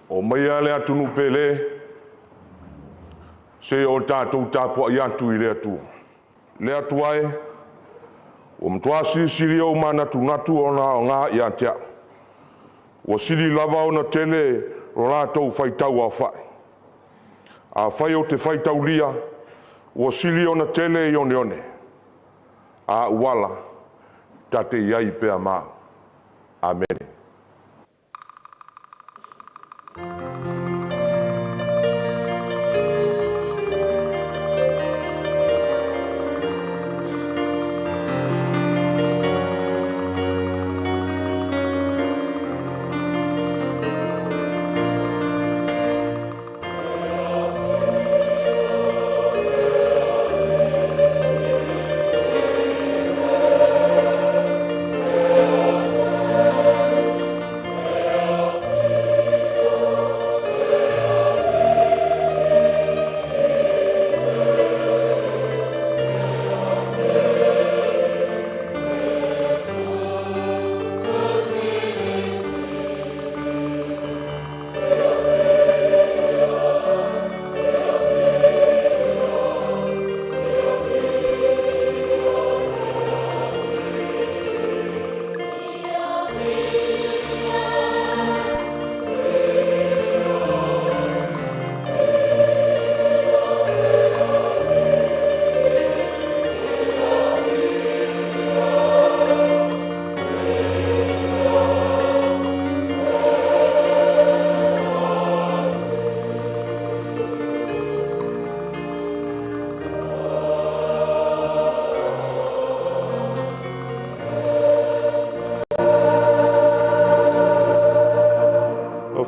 O maia le atunuu pele, se o tatou tapuai atu i le Atua. Le Atua e, ua matua silisili ou manatunatu ona aoga ia te au. Ua sili lava ona tele lo latou faitau aofai. Afai ou te faitaulia, ua sili ona tele i oneone. A uala, ta te i ai pea ma au. Amene.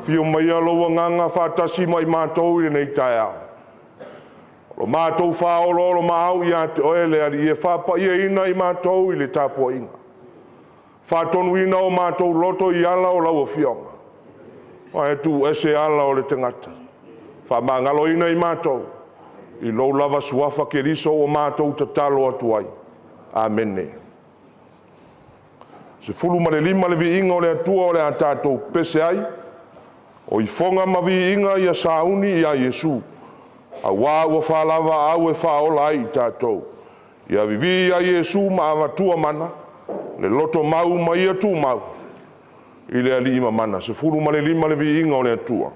Afio maia lou agaga faatasi ma i matou i lenei taeao. O lo matou faaoloolomaau ia te Oe le Alii e faapaiaina i matou i le tapuaiga, faatonuina o matou loto i ala o lau Afioga, aua e tuese ala o le tagata. Faamagaloina i matou i lou lava Suafa Keriso ua matou tatalo atu ai. Amene. 15 le viiga o le Atua o le a tatou pepese ai, o ifoga ma viiga ia sauni ia Iesu, aua ua faalaavaau e faaola ai i tatou. Ia vivii ia Iesu ma avatua mana, le loto mau ma ia tumau i le Alii mamana. 15 le viiga o le Atua.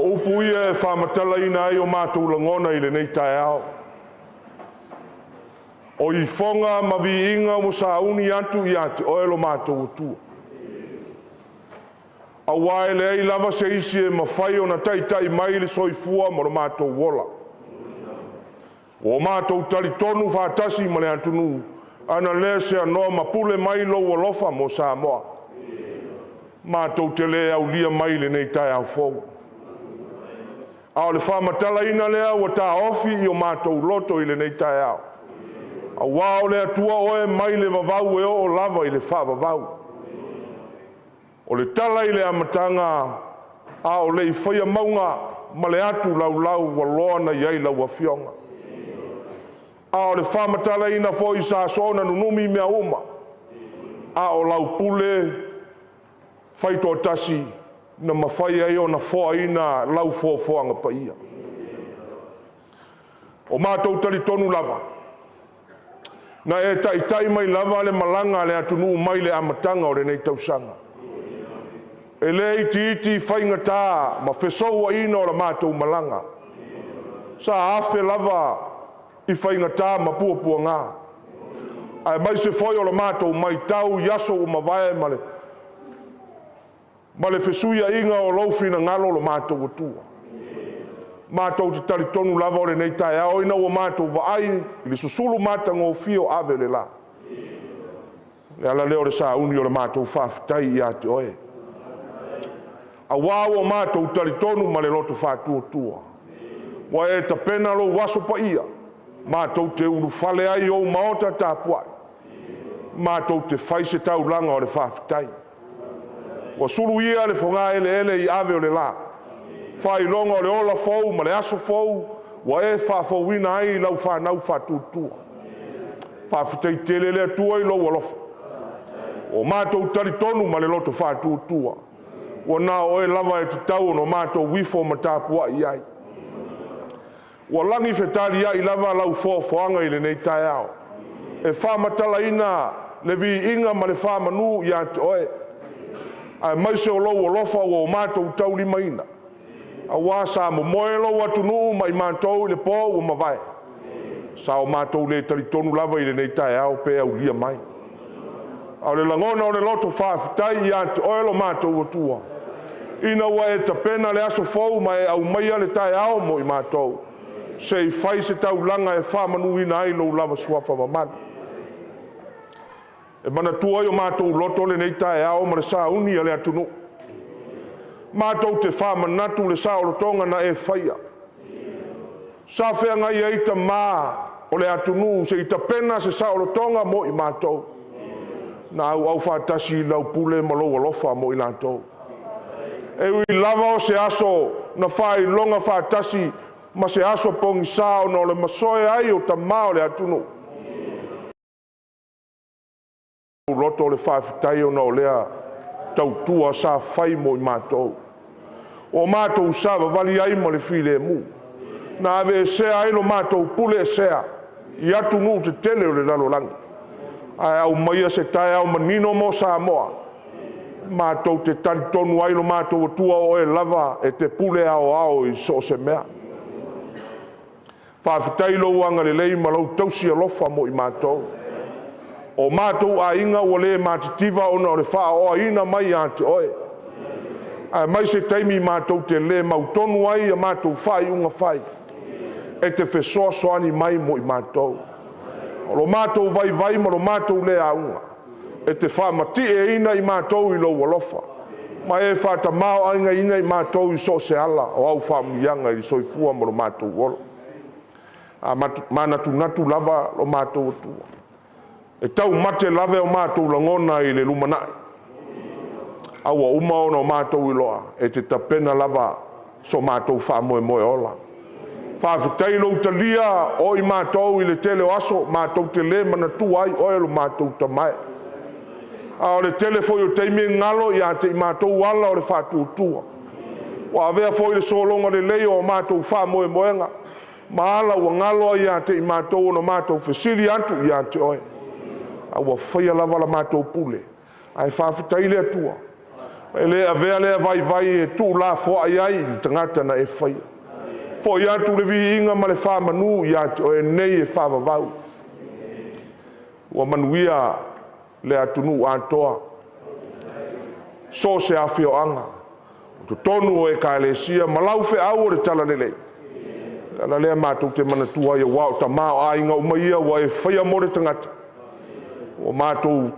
O upu ia e faamatalaina ai o matou lagona i lenei taeao. O ifoga ma viiga ua sauni atu ia te Oe lo matou Atua, aua e leai lava se isi e mafai ona taitai mai le soifua ma lo matou ola. Ua matou talitonu faatasi ma le atunuu, ana le seanoa mapule mai lou alofa mo Samoa, matou te le aulia mai lenei taeao fou. A o le faamatalaina lea ua taofi i o matou loto i lenei taeao, aua o le Atua Oe mai le vavau e oo lava i le faavavau. O le tala i le amataga a o le i faia mauga ma le atu laulau, ua loa ona i ai lau Afioga. A o le faamatalaina foi sa soona nunumi mea uma, a o lau pule faitoatasi na mafai ai ona foaina lau foafoaga paia. O matou talitonu lava, na e taitai mai lava le malaga a le atunuu mai le amataga o lenei tausaga. E le itiiti faigata ma fesouaina o la matou malaga, sa afe lava i faigata ma puapuaga, aemaise foi o le matou matau i aso ua mavae ma le fesuiaiga o lou finagalo lo matou Atua. Matou te talitonu lava o lenei taeao ina ua matou vaai i le susulu matagofie o ave o le la, o le ala lea o le sauni o le matou faafetai ia te Oe, aua ua matou talitonu ma le loto faatuatua, ua e tapena lou aso paia matou te ulufale ai i ou maota tapuai, matou te fai se taulaga o le faafetai. Ua suluia le fogaeleele i ave o le la, faailoga o le ola fou ma le aso fou ua e faafouina ai lau fanau faatuatua. Faafetai tele le Atua i lou alofa, ua matou talitonu ma le loto faatuatua, ua na o Oe lava e tatau ona matou ifo ma tapuai i ai. Ua lagi fetaliai lava lau foafoaga i lenei taeao e faamatalaina le viiga ma le faamanu ia te Oe, aemaise o lou alofa ua matou taulimaina, aua sa momoe lou atunuu ma i matou i le po ua mavae, sa o matou le talitonu lava i lenei taeao pe aulia mai. A o le lagona o le loto faafetai ia te Oe lo matou Atua, ina ua e tapena le aso fou ma e aumaia le taeao mo i matou, se i fai se taulaga e faamanuina ai lou lava Suafa mamalu. E manatua i o matou loto lenei taeao ma le sauni a le atunuu, matou te faamanatu le saolotoga na e faia, sa feagai ai tama o le atunuu se i tapena se saolotoga mo i matou, na auau faatasi i lau pule ma lou alofa mo i latou. E ui lava o se aso na faailoga faatasi ma se aso pogisa ona o le masoe ai o tama o le atunuu, loto le faafetai ona o lea tautua sa fai mo i matou. Ua matou savavali ai ma le filemu, na aveesea ai lo matou puleesea i atunuu tetele o le lalolagi, ae aumaia se taeao manino mo Samoa, matou te talitonu ai lo matou Atua, o Oe lava e te pule aoao i so o se mea. Faafetai i lou agalelei ma lou tausi alofa mo i matou. O matou aiga ua le matitiva ona o le faaaoaina mai ia te Oe, aemaise taimi matou te le mautonu ai a matou faaiuga fai, e te fesoasoani mai mo i matou. O lo matou vaivai ma lo matou le auga, e te faamatieina i matou i lou alofa, ma e faatamaoaigaina i matou i so o se ala o au faamanuiaga i le soifua ma lo matou ola. A manatunatu lava lo matou Atua, e taumate lava o matou lagona i le lumanai, a ua uma ona o matou iloa, e te tapena lava so matou faamoemoe ola. Faafetai i lou talia o i matou i le tele o aso matou te le manatua ai Oe lo matou Tama e. A o le tele foi o taimi e galo ia te i matou ala o le faatuatua, ua avea foi le sologa lelei o a matou faamoemoega ma ala ua galo ai ia te i matou ona matou fesili atu ia te Oe, a ua faia lava la matou pule. Ae faafetai i le Atua, E le avea lea vaivai e tuulafoai ai le tagata na e faia. Foi atu le viiga ma le faamanu ia te oe nei e faavavau. Ua manuia le atunuu atoa, so o se afioaga, o totonu o Ekalesia ma laufeau o le talalelei. O le ala lea matou te manatua ai aua o tama o aiga uma ia ua e faia mo le tagata, ua matou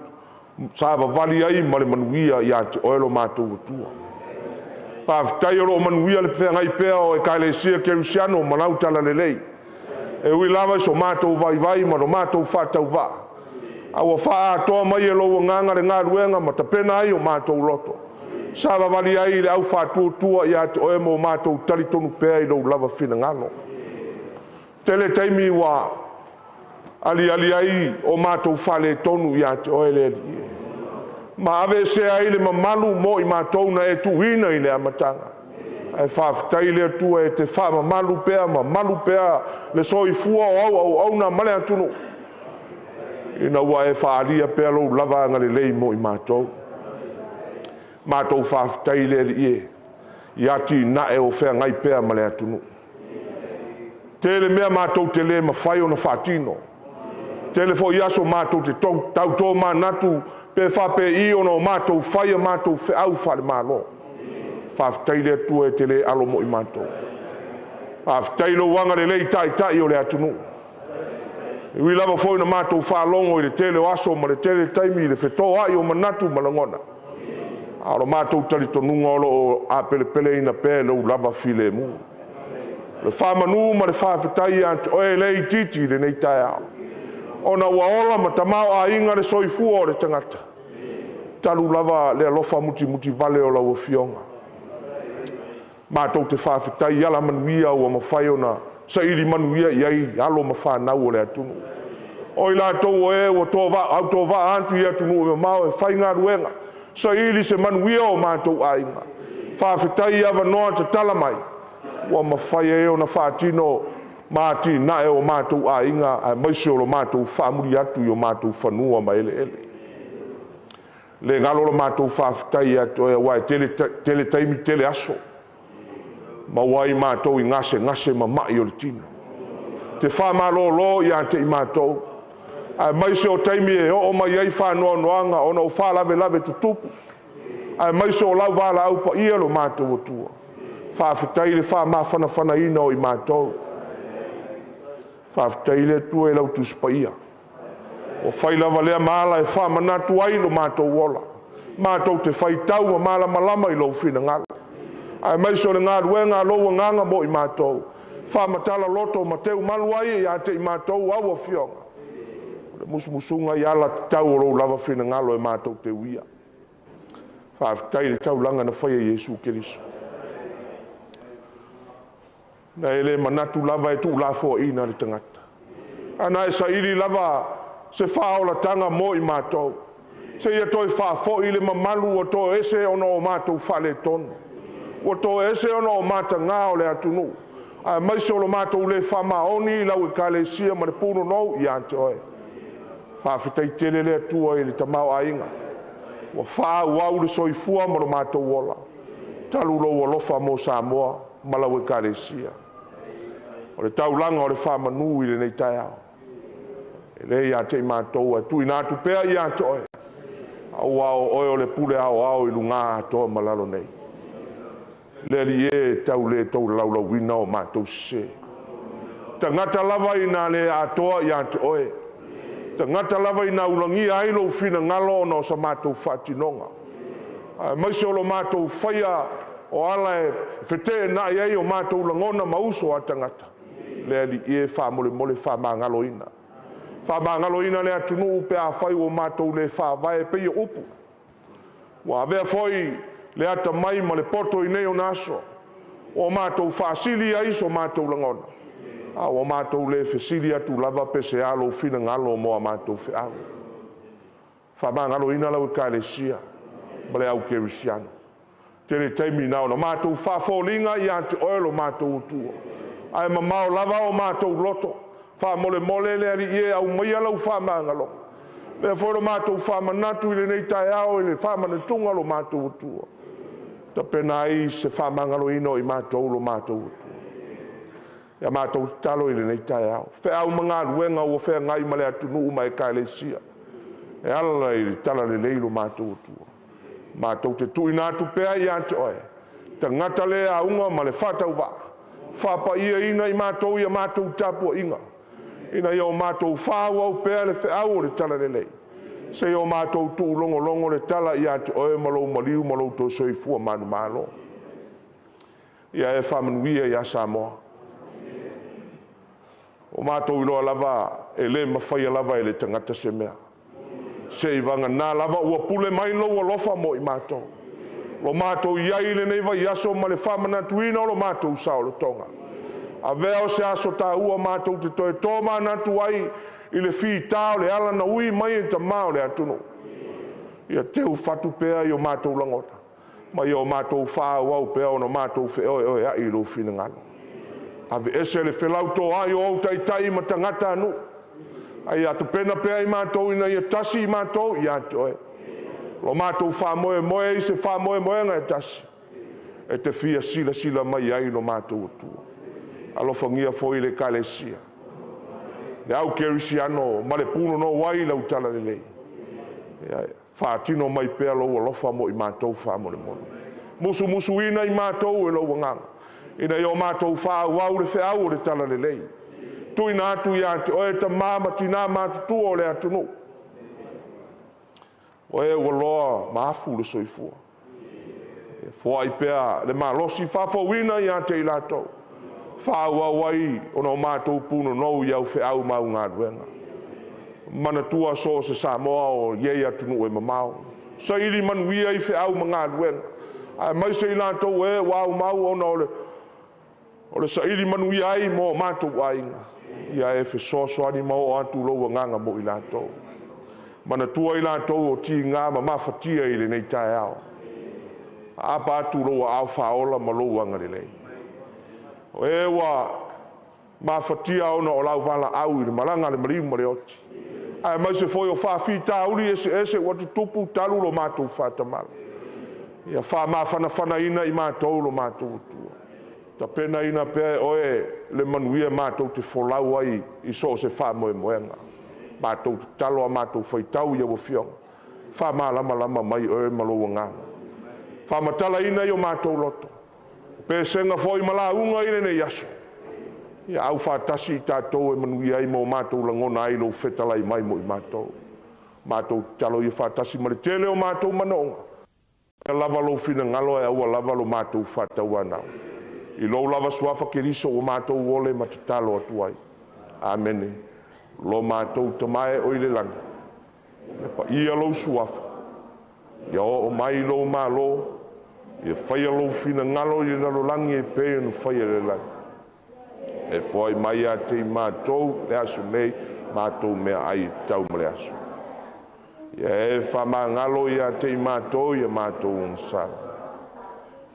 savavali ai ma le manuia ia te oe lo matou Atua. Faafetai o lo o manuia le feagai pea o Ekalesia Kerisiano ma lau talalelei. E ui lava i so matou vaivai ma lo matou faatauvaa, a ua faaatoa mai e lou Agaga le galuega ma tapena ai o matou loto, savavali ai i le au faatuatua ia te oe ma o matou talitonu pea i lou lava finagalo. Tele taimi ua aliali ai o matou faaletonu ia te oe le Alii e, ma aveesea ai le mamalu mo i matou na e tuuina i le amataga. Ae faafetai le Atua e te faamamalu pea ma malu pea le soifua o au auauna ma le atunuu, ina ua e faaalia pea lou lava agalelei mo i matou. Matou faafetai le Alii e i atinae o feagai pea ma le atunuu. Tele mea matou te le mafai ona faatino, tele foi aso matou te tau tomanatu pe faapei ona matou fai a matou feau faale-Malo. Faafetai le Atua e te le alo mo i matou. Faafetai i lou agalelei i Taitai o le atunuu. E ui lava foi ina matou faalogo i le tele o aso ma le tele o taimi i le fetoai o manatu ma lagona, a o le matou talitonuga o lo o apelepeleina pea i lou lava filemu. O le faamanu ma le faafetai ia te oe e le itiiti i lenei taeao, ona ua ola ma tamaoaiga le soifua o le tagata, talu lava le alofa mutimutivale o lau Afioga. Matou te faafetai i alamanuia ua mafai ona saili manuia i ai alo ma fanau a le atunuu. O i latou o e ua autovaa atu i atunuu e mamao e faigaluega, saili se manuia o matou aiga, faafetai i avanoa tatala mai ua mafai ai ona faatino ma atinae o matou aiga, aemaise o le matou faamuli atu i o matou fanua ma eleele. E le galo la matou faafetai ia te oe aua e tele taimi tele aso, maua ai matou i gasegase ma mai o le tino. E te faamalolo ia te i matou, aemaise o taimi e oo mai ai faanoanoaga ona o faalavelave tutupu, aemaise o lau valaau paia lo matou Atua. Faafetai i le faamafanafanaina o i matou. Faafetai le Atua i lau Tusi Paia, ua fai lava lea ma ala e faamanatu ai lo matou ola, matou te faitau ma malamalama i lou finagalo, aemaise o le galuega a lou Agaga mo i matou, faamatala loto ma teumalu ai ia te i matou au afioga, o le musumusuga i alatatau o lou lava finagalo e matou te uia. Faafetai i le taulaga na faia e Iesu Keriso. Na e le manatu lava e tuulafoaiina le tagata, a na e saili lava se faaolataga mo i matou, seia toe faafoi le mamalu ua toese ona o matou faaletonu, ua toese ona o mataga o le atunuu, aemaise o le matou le faamaoni i lau Ekalesia ma le punonou ia te oe. Faafetai tele le Atua i le tamaoaiga ua faaauau le soifua ma lo matou ola talu lou alofa mo Samoa ma lau Ekalesia. O le taulaga o le faamanu i lenei taeao, e le ia te i matou ae tuuina atu pea ia te oe, aua o oe o le pule aoao i luga atoa ma lalo nei. Le Alii e, e tau le tolaulauina o matou sese, tagata lava ina le atoa ia te oe, tagata lava ina ulagia ai lou finagalo ona o sa matou faatinoga, aemaise o lo matou faia o ala e feteenai ai o matou lagona ma uso a tagata. Le Alii e, faamolemole faamagaloina, faamagaloina le atunuu pe afai ua matou le faavae e pei o upu. Ua avea foi le atamai ma le poto i nei ona aso, ua matou faasili ai so matou lagona, a ua matou le fesili atu lava pe sea lou finagalo mo a matou feau. Faamagaloina lau Ekalesia ma le au kerisiano. Tele taimi na ona matou faafoliga ia te oe lo matou Atua, ae mamao lava o matou loto. Faamolemole le Alii e, aumaia lau faamagaloga. Avea foi lo matou faamanatu i lenei taeao i le faamanatuga o lo matou Atua. Tapena ai se faamagaloina o i matou lo matou Atua. Ia matou tatalo i lenei taeao, feau ma galuega ua feagai ma le atunuu ma Ekalesia e ala i le talalelei lo matou Atua. Matou te tuuina atu pea ia te Oe, tagata le auga ma le faatauvaa, faapaiaina i matou i a matou tapuaiga, ina ia o matou faaauau pea le feau o le talalelei, seia o matou tuulogologo le tala ia te Oe ma lou maliu ma lou toe soifua manumalo. Ia e faamanuia ia Samoa. Ua matou iloa lava e le mafaia lava e le tagata se mea, seivagana lava ua pule mai lou alofa mo i matou. Ua matou i ai i lenei vaiaso ma le faamanatuina o lo matou saolotoga. Avea o se aso taua matou te toe tomanatu ai i le fita o le ala na ui mai e tama o le atunuu. Ia teufatu pea i o matou lagona, ma ia o matou faaauau pea ona matou feoeoeai i lou finagalo. Aveese le felautoai o ou taitai ma tagatanuu, a ia tapena pea i matou ina ia tasi i matou ia te Oe. Lo matou faamoemoe i se faamoemoega e tasi, e te fia silasila mai ai lo matou Atua. Alofagia foi le Ekalesia, le au kerisiano ma le punonou ai i lau talalelei. Ia faatino mai pea lou alofa mo i matou faamolemole. Musumusuina i matou e lou Agaga, ina ia o matou faaauau le feau o le talalelei. Tuuina atu ia te Oe tama ma tina matutua o le atunuu, o e ua loa ma afu le soifua. Ia foai pea le malosi faafouina ia te i latou, faaauau ai ona o matou punonou i au feau ma au galuega. Manatua so o se Samoa o i ai i atunuu e mamao, saili manuia i feau ma galuega, aemaise i latou o e ua aumau ona o le saili manuia ai mo o matou aiga, ia e fesoasoani ma oo atu lou agaga mo i latou. Manatua i latou o tiga ma mafatia i lenei taeao, aapa atu lou aao faaola ma lou agalelei. O e ua mafatia ona o lauvalaau i le malaga a le maliu ma le oti, aemaise foi o faafitauli eseese ua tutupu talu lo matou faatamala, ia faamafanafanaina i matou lo matou Atua. Tapenaina pea e Oe le manuia matou te folau ai i so o se faamoemoega. Matou tatalo a matou faitau i lau Afioga, faamalamalama mai Oe ma lou Agaga. Faamatalaina i o matou loto, o pesega foi ma lauga i lenei aso, ia aufaatasi i tatou e manuia ai ma o matou lagona ai lou fetalai mai mo i matou. Matou tatalo ia faatasi ma le tele o matou manaoga, ia lava lou finagalo ae aua lava lo matou faatauanau. I lou lava suafa Keriso ua matou ole ma tatalo atu ai. Amene. Lo matou Tama e oi le lagi, ia paia lou suafa, ia oo mai lou Malo, ia faia lou finagalo i le lalolagi e pei ona faia i le lagi. E foai mai ia te i matou le aso nei matou meaai e tatau mo le aso. Ia e faamagalo ia te i matou i a matou agasala,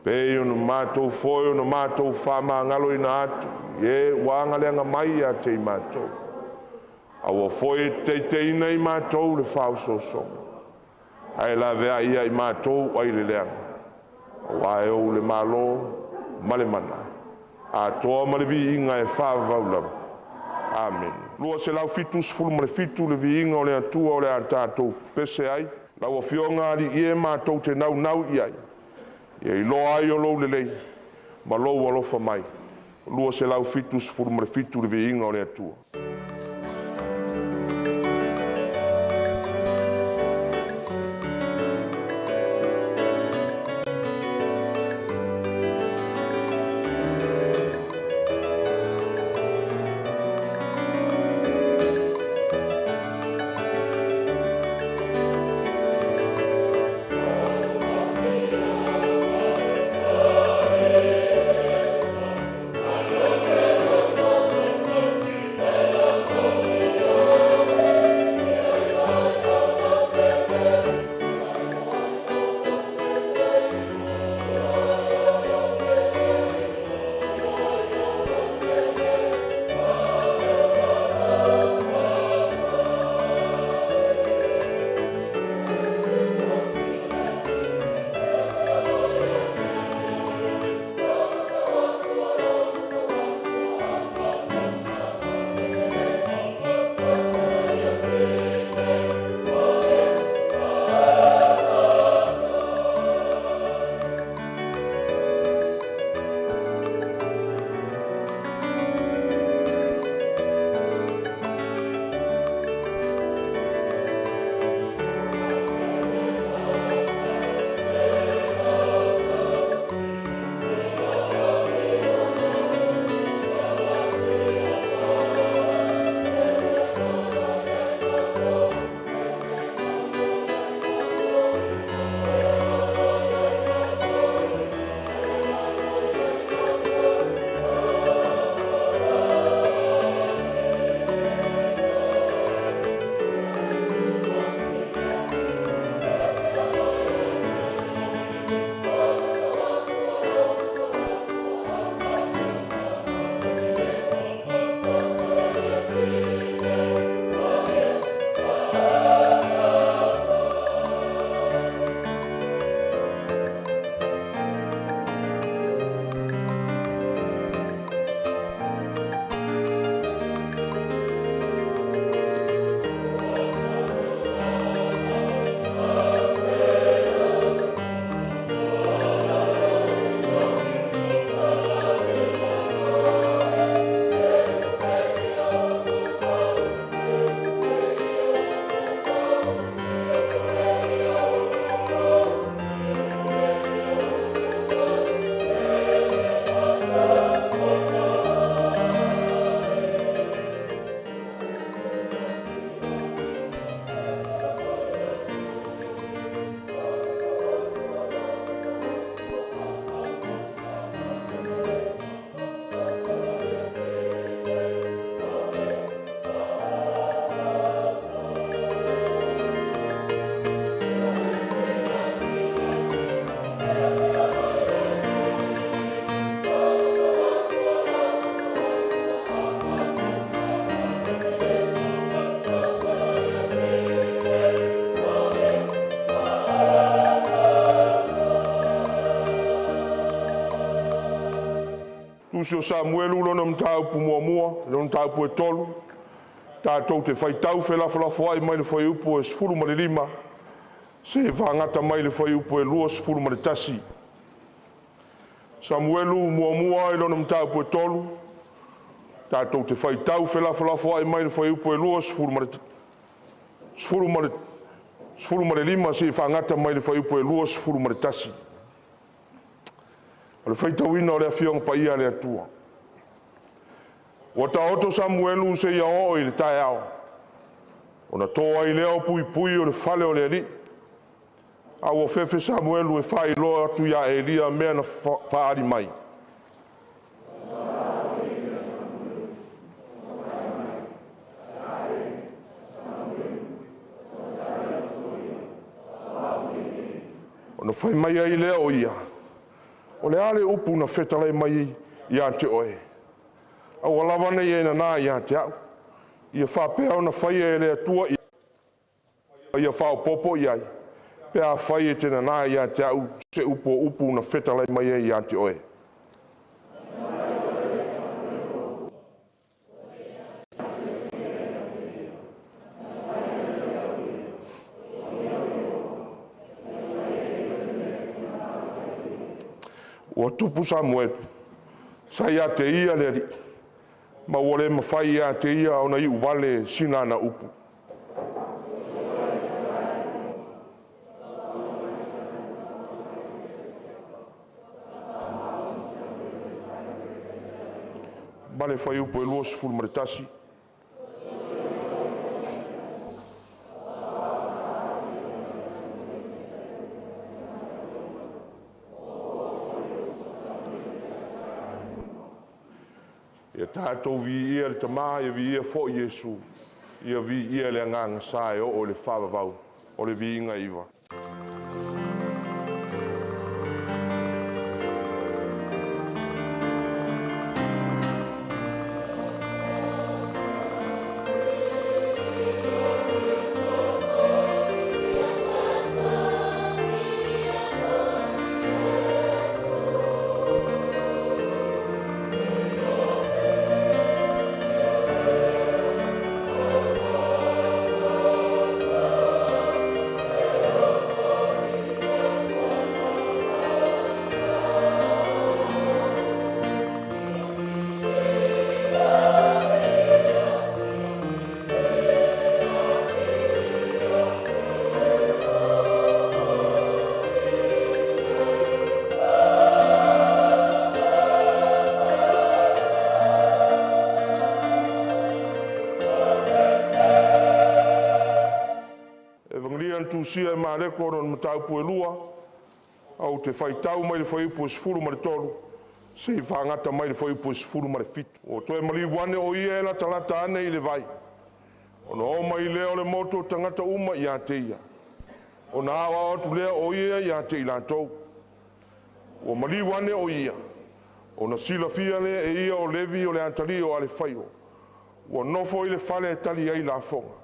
pei ona matou foi ona matou faamagaloina atu i e ua agaleaga mai ia te i matou. Aua foi e te taitaiina i matou i le faaosoosoga, ae laveai ia i matou ai le leaga, aua e ou le Malo ma le mana, atoa ma le viiga e faavavau lava. Amene. 277 le viiga o le Atua o le a tatou pese ai. Lau Afioga Alii e matou te naunau i ai, ia iloa ai o lou lelei ma lou alofa mai. 277 le viiga o le Atua. Tusi o Samuelu lona mataupu muamua, lona mataupu e 3, tatou te faitau felafolafoai mai le fuaiupu e 15 seia fagata mai le fuaiupu e 21. Samuelu muamua i lona mataupu e 3, tatou te faitau felafolafoai mai le fuaiupu e 15 seia fagata mai le fuaiupu e 21. O le faitauina o le Afioga Paia a le Atua. Ua taoto Samuelu seia oo i le taeao, ona to ai lea o puipui o le fale o le Alii. A ua fefe Samuelu e faailoa atu ia Elia mea na faaali mai. Ona fai mai ai lea o ia, “O le a le upu na fetalai mai ia te oe? Aua lava ne i e nana ia te au. Ia faapea ona faia e le Atua ia faaopoopo i ai, pe afai e te nana ia te au se upu o upu na fetalai mai ai ia te oe.” Ua tupu Samuelu, sa ia te ia le Alii, ma ua le mafai ia te ia ona iuvale sina ana upu. Ma le fuaiupu e 21. Ia tatou viia le Tama, ia viia foi Iesu, ia viia le Agaga Sa e oo i le faavavau. O le viiga e iva. Evagelia na tusia e Mareko lona mataupu e 2, ou te faitau mai le fuaiupu e 13 seia fagata mai le fuaiupu e 17. Ua toe maliu ane o ia e latalata ane i le vai, ona oo mai lea o le motu o tagata uma ia te ia, ona aoao atu lea o ia ia te i latou. Ua maliu ane o ia, ona silafia lea e ia o Levi o le atalii o Alefaio, ua nofo i le fale e tali ai lafoga.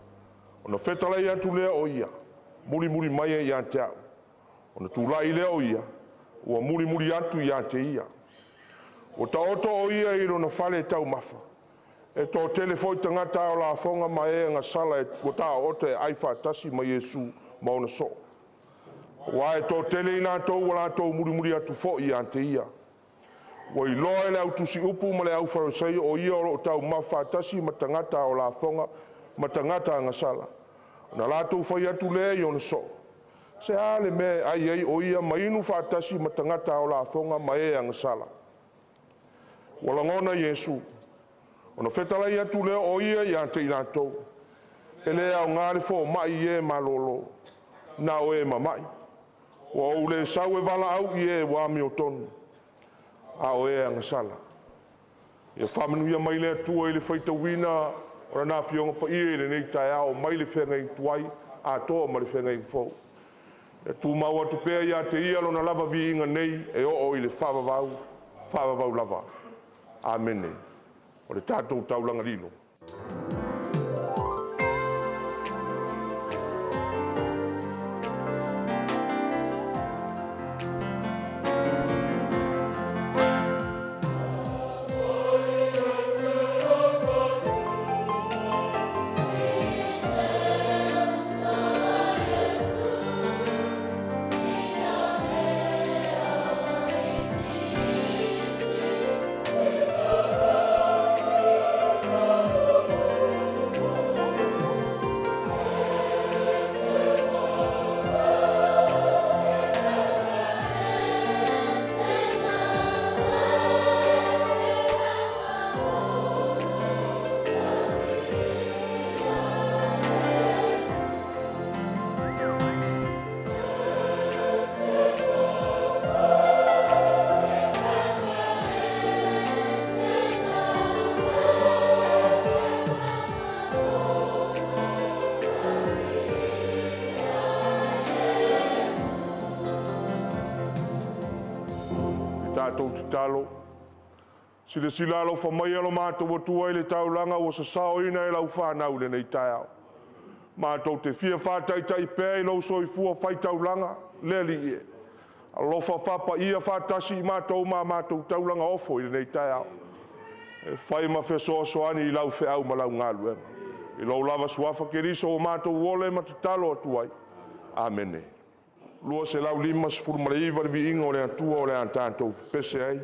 Ona fetalai atu lea o ia, “Mulimuli mai ia te au.” Ona tulai lea o ia, ua mulimuli atu ia te ia. Ua taoto o ia i lona fale e taumafa, e toatele foi tagata ao lafoga ma e agasala ua taoota e ai faatasi ma Iesu ma ona soo, aua e toatele i latou ua latou mulimuli atu foi ia te ia. Ua iloa e le au tusiupu ma le aufarisaio o ia o lo o taumafa faatasi ma tagata ao lafoga ma tagata agasala, ona latou fai atu lea i ona soo, “Se a le mea e ai ai o ia ma inu faatasi ma tagata ao lafoga ma e agasala?” Ua lagona Iesu, ona fetalai atu lea o ia ia te i latou, “E le aoga le fomai i e malolo, na o e mamai. Ua ou le sau e valaau i e ua amiotonu, a o e agasala.” Ia faamanuia mai le Atua i le faitauina o Lana Afioga Paia i lenei taeao mai le feagaiga tuai atoa ma le feagaiga fou. Ia tumau atu pea ia te Ia Lona lava viiga nei e oo i le faavavau, faavavau lava. Amene. O le tatou taulaga lilo. Tatou tatalo. Silasila alofa maia lo matou Atua i le taulaga ua sasaoina e lau fanau i lenei taeao. Matou te fia faataitai pea i lou soifua faitaulaga le Alii e. Alofa faapaia faatasi i matou ma a matou taulaga ofo i lenei taeao. E fai ma fesoasoani i lau feau ma lau galuega. I lou lava suafa Keriso ua matou ole ma tatalo atu ai. Amene. 259 le viiga o le Atua o le a tatou pepese ai.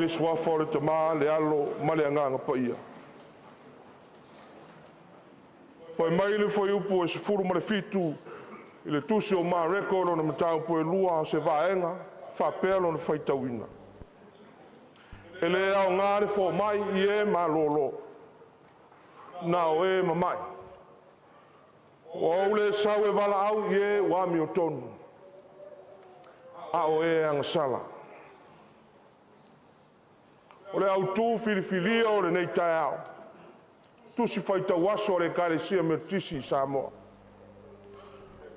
le suafa o le Tama, le Alo ma le Agaga Paia. Fai mai le fuaiupu e 17 i le tusi o Mareko lona mataupu e 2 o se vaega faapea lona faitauina. E le aoga le fomai i e malolo, na o e mamai. Ua ou le sau e valaau i e ua amiotonu, a o e agasala. O le autu filifilia o lenei taeao, tusi faitau aso a le Ekalesia Metotisi i Samoa.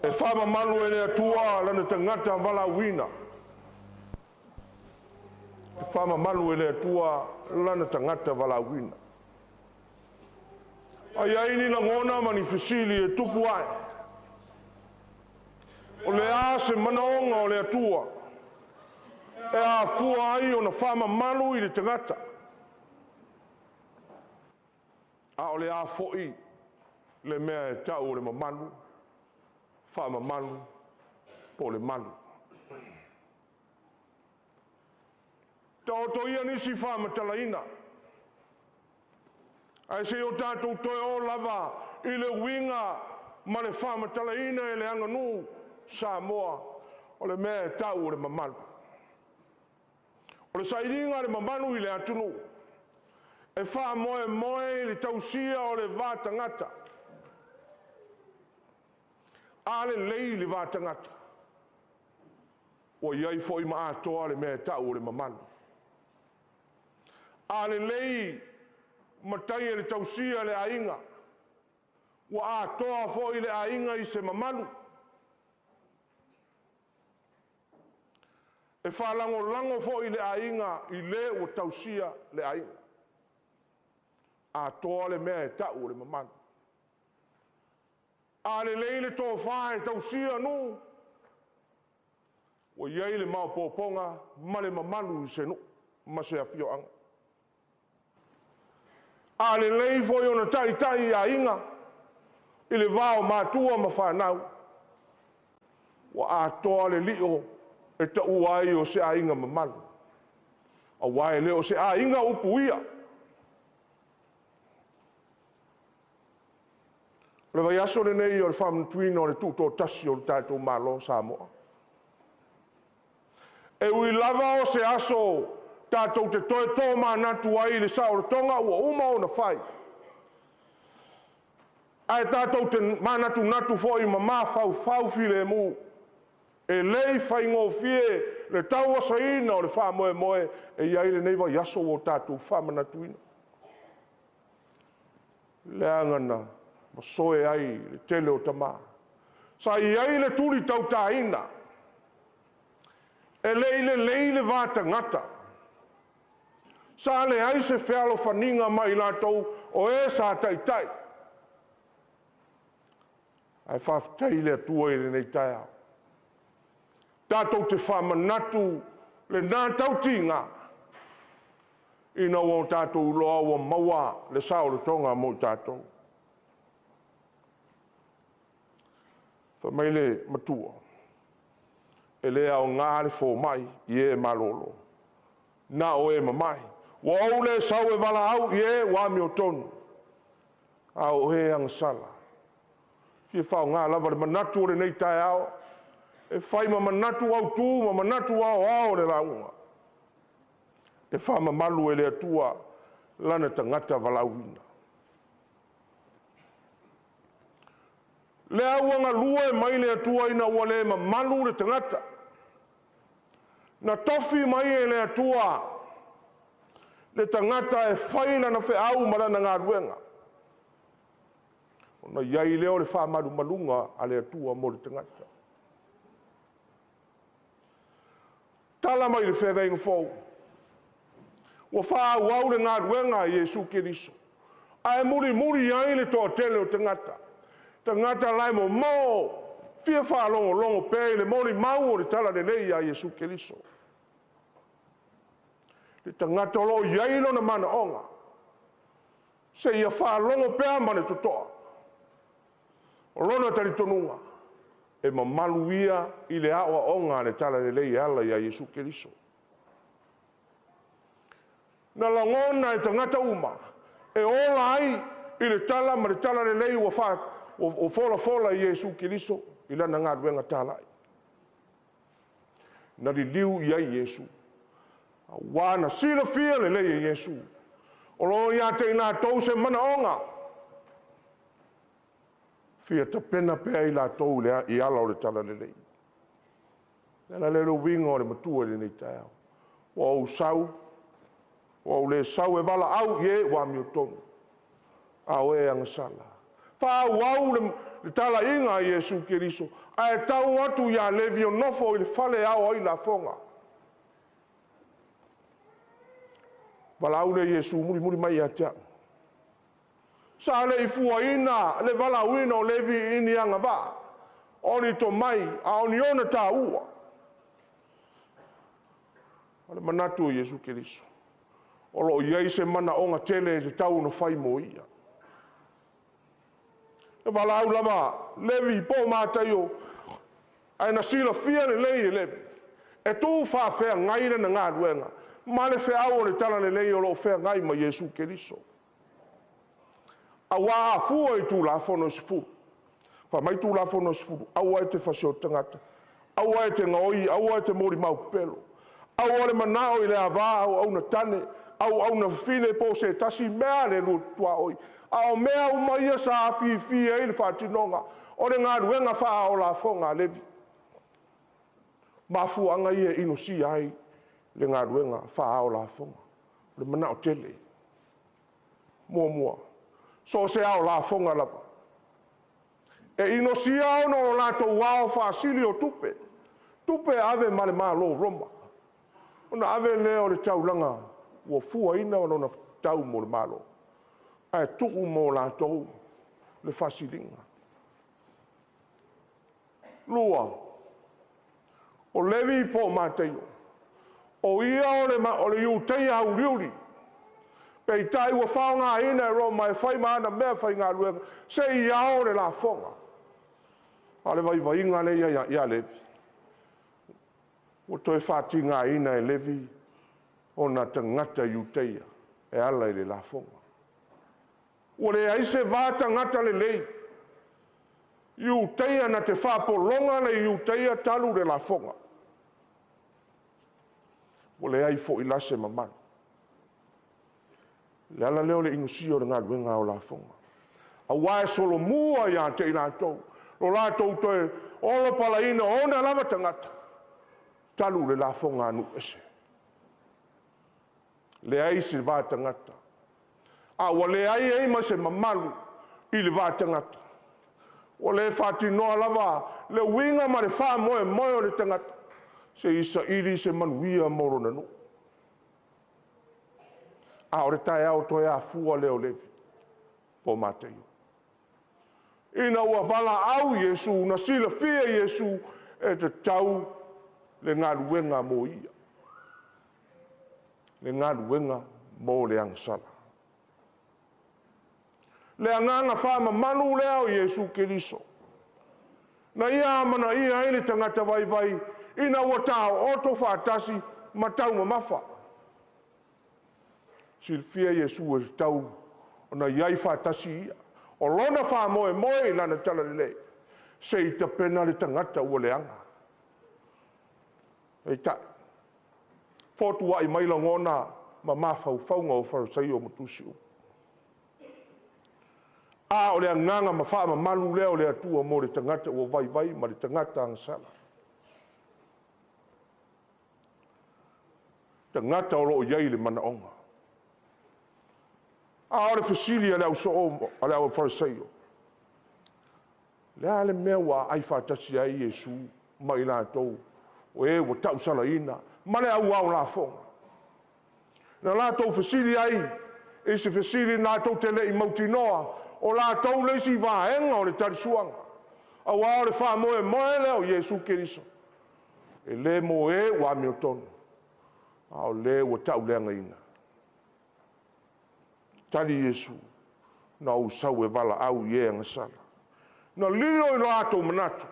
E faamamalu e le Atua lana tagata valaauina. E faamamalu e le Atua lana tagata valaauina. A i ai ni lagona ma ni fesili e tupu ae, o le a se manaoga o le Atua e afua ai ona faamamalu i le tagata? A o le a foi le mea e tau o le mamalu, faamamalu po o le malu? Taoto ia nisi faamatalaina, ae se i o tatou toe o lava i le uiga ma le faamatalaina e le aganuu Samoa o le mea e tau o le mamalu. O le sailiga o le mamalu i le atunuu, e faamoemoe i le tausia o le va tagata. A lelei le va tagata, ua i ai foi ma atoa le mea e tau o le mamalu. A lelei matai e le tausia le aiga, ua atoa foi le aiga i se mamalu. E faalagolago foi le aiga i le ua tausia le aiga. Atoa le mea e tau o le mamalu. A lelei le tofa e tausia nuu, ua i ai le maopoopoga ma le mamalu i se nuu ma se afioaga. A lelei foi ona taitai aiga i le va o matua ma fanau, ua atoa le lio e taua ai o se aiga mamalu, aua e le o se aiga upuia. O le vaiaso lenei o le faamanatuina o le tutoatasi o le tatou Malo o Samoa. E ui lava o se aso tatou te toe tomanatu ai i le saolotoga ua uma ona fai, ae tatou te manatunatu foi ma mafaufau filemu, e le i faigofie le tauasaina o le faamoemoe e i ai lenei vaiaso ua tatou faamanatuina. Leaga na masoe ai le tele o tama. Sa i ai le tuli tautaina, e le i lelei le va tagata. Sa leai se fealofaniga ma i latou o e sa taitai. Ae faafetai i le Atua i lenei taeao. Tatou te faamanatu lena tautiga, ina ua tatou iloa ua maua le saolotoga mo i tatou. Fai mai le matua, e le aoga le fomai i e malolo, na o e mamai. Ua ou le sau e valaau i e ua amiotonu, a o e agasala. E fia faaaoga lava le manatu o lenei taeao e fai ma manatu autu ma manatu aoao o le lauga. E faamamalu e le Atua lana tagata valaauina. Lea ua galue mai le Atua ina ua le mamalu le tagata. Na tofi mai e le Atua le tagata e fai lana feau ma lana galuega. Ona i ai lea o le faamalumaluga a le Atua mo le tagata. Tala mai le feagaiga fou, ua faaauau le galuega a Iesu Keriso, ae mulimuli ai le toatele o tagata. Tagata lae momoo, fia faalogologo pea i le molimau o le talalelei ia Iesu Keriso. Le tagata o lo o i ai lona manaoga, seia faalogo pea ma le totoa. O lona talitonuga, e mamalu ia i le aoaoga a le talalelei e ala ia Iesu Keriso. Na lagona e tagata uma e ola ai i le tala ma le talalelei ua folafola e Iesu Keriso i lana galuega talai. Na liliu i ai Iesu, aua na silafia lelei e Iesu, o lo o ia te i latou se manaoga, fia tapena pea i latou i ala o le talalelei. O le ala lea o le uiga o le matua i lenei taeao. Ua ou sau, ua ou le sau e valaau i e ua amiotonu, a o e agasala. Faaauau le talaiga a Iesu Keriso, ae tau atu ia Levi e nofo i le fale e ao ai lafoga. Valaau lea o Iesu, mulimuli mai ia te au. Sa le i fuaina le valaauina o Levi i ni agavaa, o ni tomai, a o ni ona taua. O le manatu o Iesu Keriso, o lo o i ai se manaoga tele e tatau ona fai mo ia. E valaau lava Levi po o Mataio, ae na silafia lelei e Levi, e tu faafeagai lana galuega ma le feau o le talalelei o lo o feagai ma Iesu Keriso. Aua a fua i Tulafono e 10, fai mai Tulafono e 10, aua e te fasioti tagata, aua e te gaoi, aua e te molimau pepelo, aua le manao i le ava a auauna tane, auauna fafine po o se tasi mea le lua tuaoi. A o mea uma ia sa afifi ai le faatinoga o le galuega faa-ao lafoga a Levi. Mafuaaga ia e inosia ai le galuega faa-ao lafoga. O le manao tele. Muamua, so o se ao lafoga lava, e inosia ona o latou ao faasili o tupe, tupe e ave ma le Malo o Roma, ona ave lea o le taulaga ua fuaina lona tau mo le Malo, ae tuu mo latou le faasiliga. Lua, o Levi po o Mataio, o ia o le Iutaia auliuli, peitai ua faaaogaina e Roma e fai ma ana meafaigaluega se i ao le lafoga. A o le vaivaiga lea ia Levi, ua toe faatigaina e Levi ona tagata Iutaia e ala i le lafoga. Ua leai se va tagata lelei, Iutaia na te faapologa le Iutaia talu le lafoga. Ua leai foi la se mamalu. O le ala lea o le inosia o le galuega ao lafoga. Aua e solomua ia te i latou lo latou toe olopalaina o ona lava tagata, talu le lafoga a nuu ese. Leai se va tagata, a ua leai ai ma se mamalu i le va tagata. Ua le faatinoa lava le uiga ma le faamoemoe o le tagata, se i saili se manuia mo lona nuu. A o le taeao toe afua lea o Levi po o Mataio. Ina ua valaau Iesu, na silafia Iesu e tatau le galuega mo ia, le galuega mo le agasala. Le agaga faamamalu lea o Iesu Keriso, na ia amanaia ai le tagata vaivai ina ua taooto faatasi ma taumamafa. Silafia Iesu e tatau ona i ai faatasi ia. O lona faamoemoe i lana talalelei, se i tapena le tagata ua leaga. Peitai, fotuai mai lagona ma mafaufauga o Farisaio ma Tusi. A o le agaga ma faamamalu lea o le Atua mo le tagata ua vaivai ma le tagata agasala. Tagata o lo o i ai le manaoga. A o le fesili a le au soo a le au Farisaio, le a le mea ua aai faatasi ai Iesu ma i latou o e ua tausalaina ma le au ao lafoga? Na latou fesili ai i se fesili latou te le i mautinoa o latou le isi vaega o le talisuaga, aua o le faamoemoe lea o Iesu Keriso, e le mo e ua amiotonu, a o le ua tauleagaina. Tali Iesu, na ou sau e valaau i e agasala. Na lilo i lo latou manatu,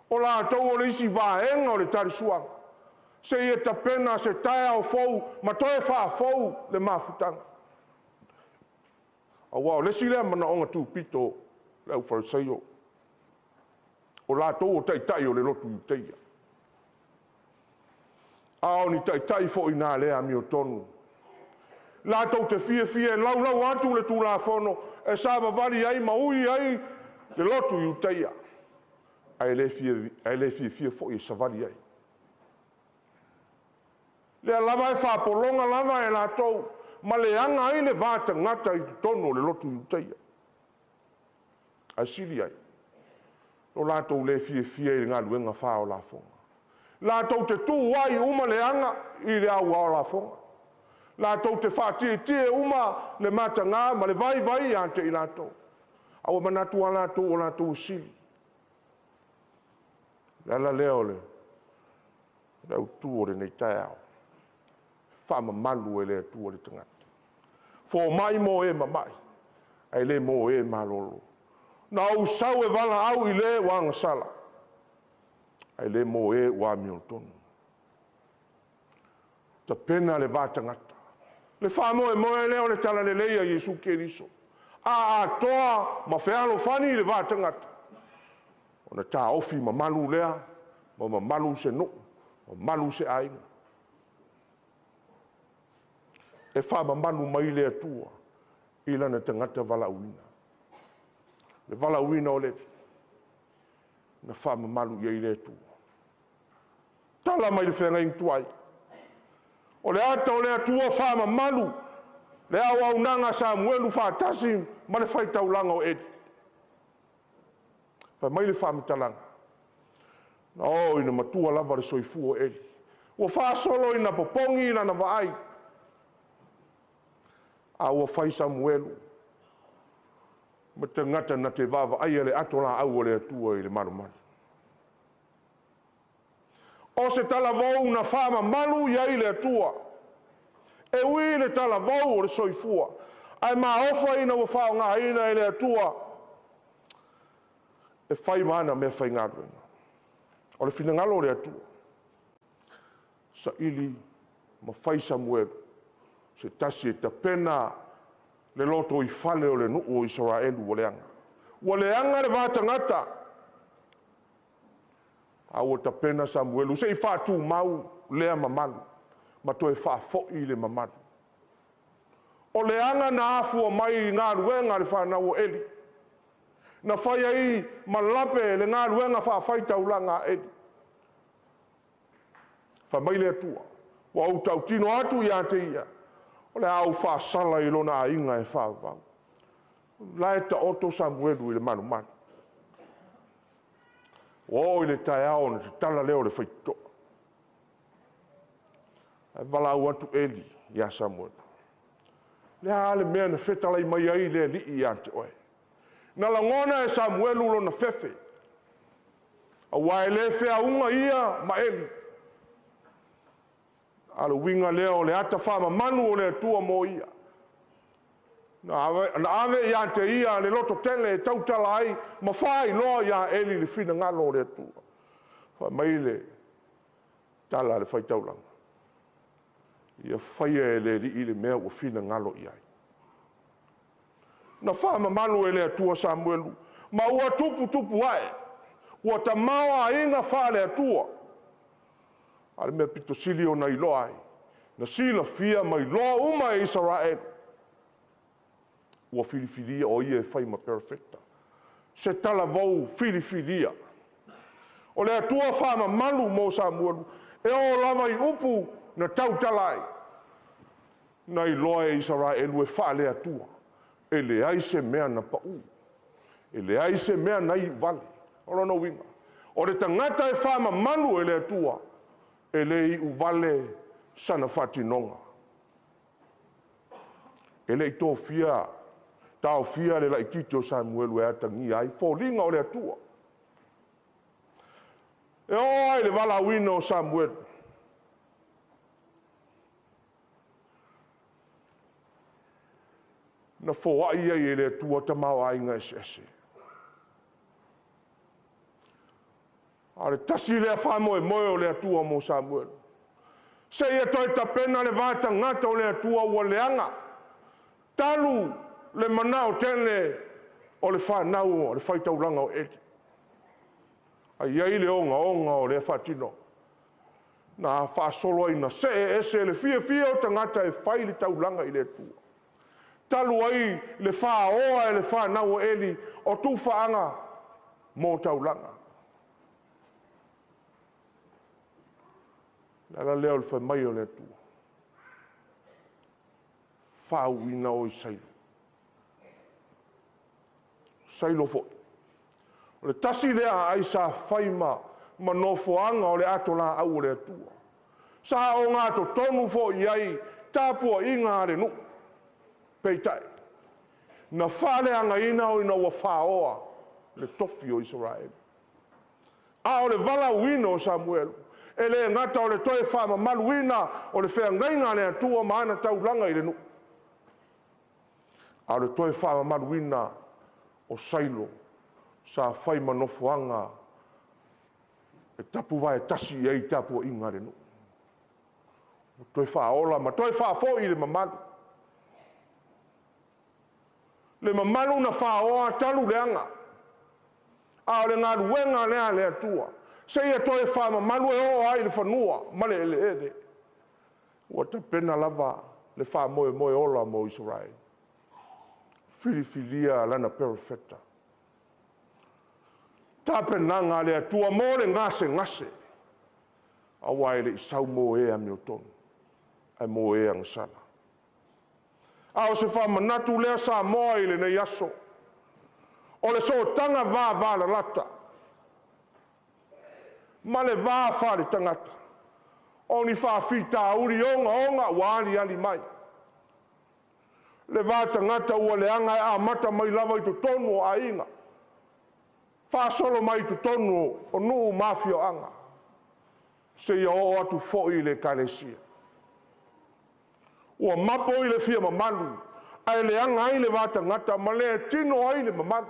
o latou o le isi vaega o le talisuaga. Seia tapena se taeao fou ma toe faafou le mafutaga. Aua o le isi lea manaoga tupito o le aufalesaio, o latou o taitai o le lotu Iutaia. A o ni taitai foi na le amiotonu, latou te fiafia e laulau atu le Tulafono e savavali ai ma ui ai le lotu Iutaia, ae le fiafia foi e savali ai. O lea lava e faapologa lava e latou ma leaga ai le va tagata i totonu o le lotu Iutaia. Ae sili ai lo latou le fiafia i le galuega fao lafoga. Latou te tu ai uma leaga i le au ao lafoga. Latou te faatietie uma le mataga ma le vaivai ia te i latou. A ua manatu lava latou o latou e sili. O le ala lea o le autu o lenei taeao, faamamalu e le Atua le tagata. Fomai mo e mamai, ae le mo e malolo. Na ou sau e valaau i le ua agasala, ae le mo e ua amiotonu. Tapena le va tagata. Le faamoemoe lea o le talalelei a Iesu Keriso, a atoa ma fealofani le va tagata, ona taofi mamalu lea, ma mamalu se nuu, mamalu se aiga. E faamamalu mai le Atua i lana tagata valaauina. Le valaauina o Levi, na faamamalu i ai le Atua. Tala mai le feagaiga tuai, o le ata o le Atua faamamalu le auaunaga a Samuelu faatasi ma le faitaulaga o Eli. Fai mai le faamatalaga, na oo ina matua lava le soifua o Eli, ua faasolo ina popogi lana vaai, a ua fai Samuelu ma tagata na te vaavaaia le atolaau a le Atua i le malumalu. O se talavou na faamamalu i ai le Atua. E ui i le talavou o le soifua, ae maofa ina ua faaaogaina e le Atua e fai ma ana meafaigaluega. O le finagalo o le Atua, saili ma fai Samuelu se tasi e tapena le lotoifale o le nuu o Isaraelu ua leaga. Ua leaga le va tagata, a ua tapena Samuelu se i faatumau lea mamalu ma toe faafoi le mamalu. O leaga na afua mai i galuega a le fanau a Eli, na fai ai ma lape le galuega faafaitaulaga a Eli. Fai mai le Atua, “Ua ou tautino atu ia te ia, o le a ou faasala i lona aiga e faavavau.” O la e taoto Samuelu i le malumalu. Ua oo i le taeao ona tatala lea o le faitotoa, ae valaau atu Eli ia Samuelu. O le a le mea na fetalai mai ai le Alii ia te oe? Na lagona e Samuelu lona fefe, aua e le feauga ia ma Eli. A o le uiga lea o le ata faamamalu o le Atua mo ia. Na ave ia te ia le lototele e tautala ai ma faailoa ia Eli le finagalo o le Atua. Fai mai le tala a le faitaulaga, “Ia faia e le Alii le mea ua finagalo i ai.” Na faamamalu e le Atua Samuelu, ma ua tuputupu ae, ua tamaoaiga faale-Atua. A o le mea pito sili ona iloa ai, na silafia ma iloa uma e Isaraelu, ua filifilia o ia e fai ma perofeta. Se talavou filifilia. O le Atua faamamalu mo Samuelu, e oo lava i upu na tautala ai, na iloa e Isaraelu e faale-Atua. E leai se mea na pau, e leai se mea na iuvale. O lona uiga, o le tagata e faamamalu e le Atua, e le iuvale sana faatinoga. E le i tofia taofia le laitiiti o Samuelu e atagia ai foliga o le Atua. E oo lava i le valaauina o Samuelu, na foai ai e le Atua tamaoaiga eseese. A o le tasi lea faamoemoe o le Atua mo Samuelu. Seia toe tapena le va tagata o le Atua ua leaga, talu le manao tele o le fanau o le faitaulaga o Eli. Ae i ai le ogaoga o lea faatinoga, na faasolo ai ina see ese le fiafia o tagata e fai le taulaga i le Atua, talu ai le faoa e le fanau a Eli o tufaaga mo taulaga. O le ala lea o le fai mai o le Atua, faauuina oe i Sailo. O Sailo foi, o le tasi lea aai sa fai ma nofoaga o le atolaau a le Atua. Sa ogatotonu foi i ai tapuaiga a le nuu, peitai, na faaleagaina ona ua faoa le tofi o Isaraelu. A o le valaauina o Samuelu, e le gata o le toe faamamaluina o le feagaiga a le Atua ma ana taulaga i le nuu, a o le toe faamamaluina o Sailo sa fai ma nofoaga e tapuvae tasi i ai tapuaiga a le nuu. Ua toe faaola ma toe faafoi le mamalu. Le mamalu na faoa talu leaga, a o le galuega lea a le Atua, seia toe faamamalu e oo lava i le fanua ma le eleele, ua tapena lava le faamoemoe ola mo Isaraelu. Filifilia lana perofeta. Tapenaga a le Atua mo le gasegase, aua e le i sau mo e amiotonu, ae mo e agasala. A o se faamanatu lea Samoa i lenei aso, o le sootaga vavalalata ma le va faaletagata, o ni faafitauli ogaoga ua aliali mai. Le va tagata ua leaga e amata mai lava i totonu o aiga, faasolo mai i totonu o nuu ma afioaga, seia oo atu foi i le Ekalesia. Ua mapo i le fia mamalu, ae leaga ai le va tagata ma le tino ai le mamalu.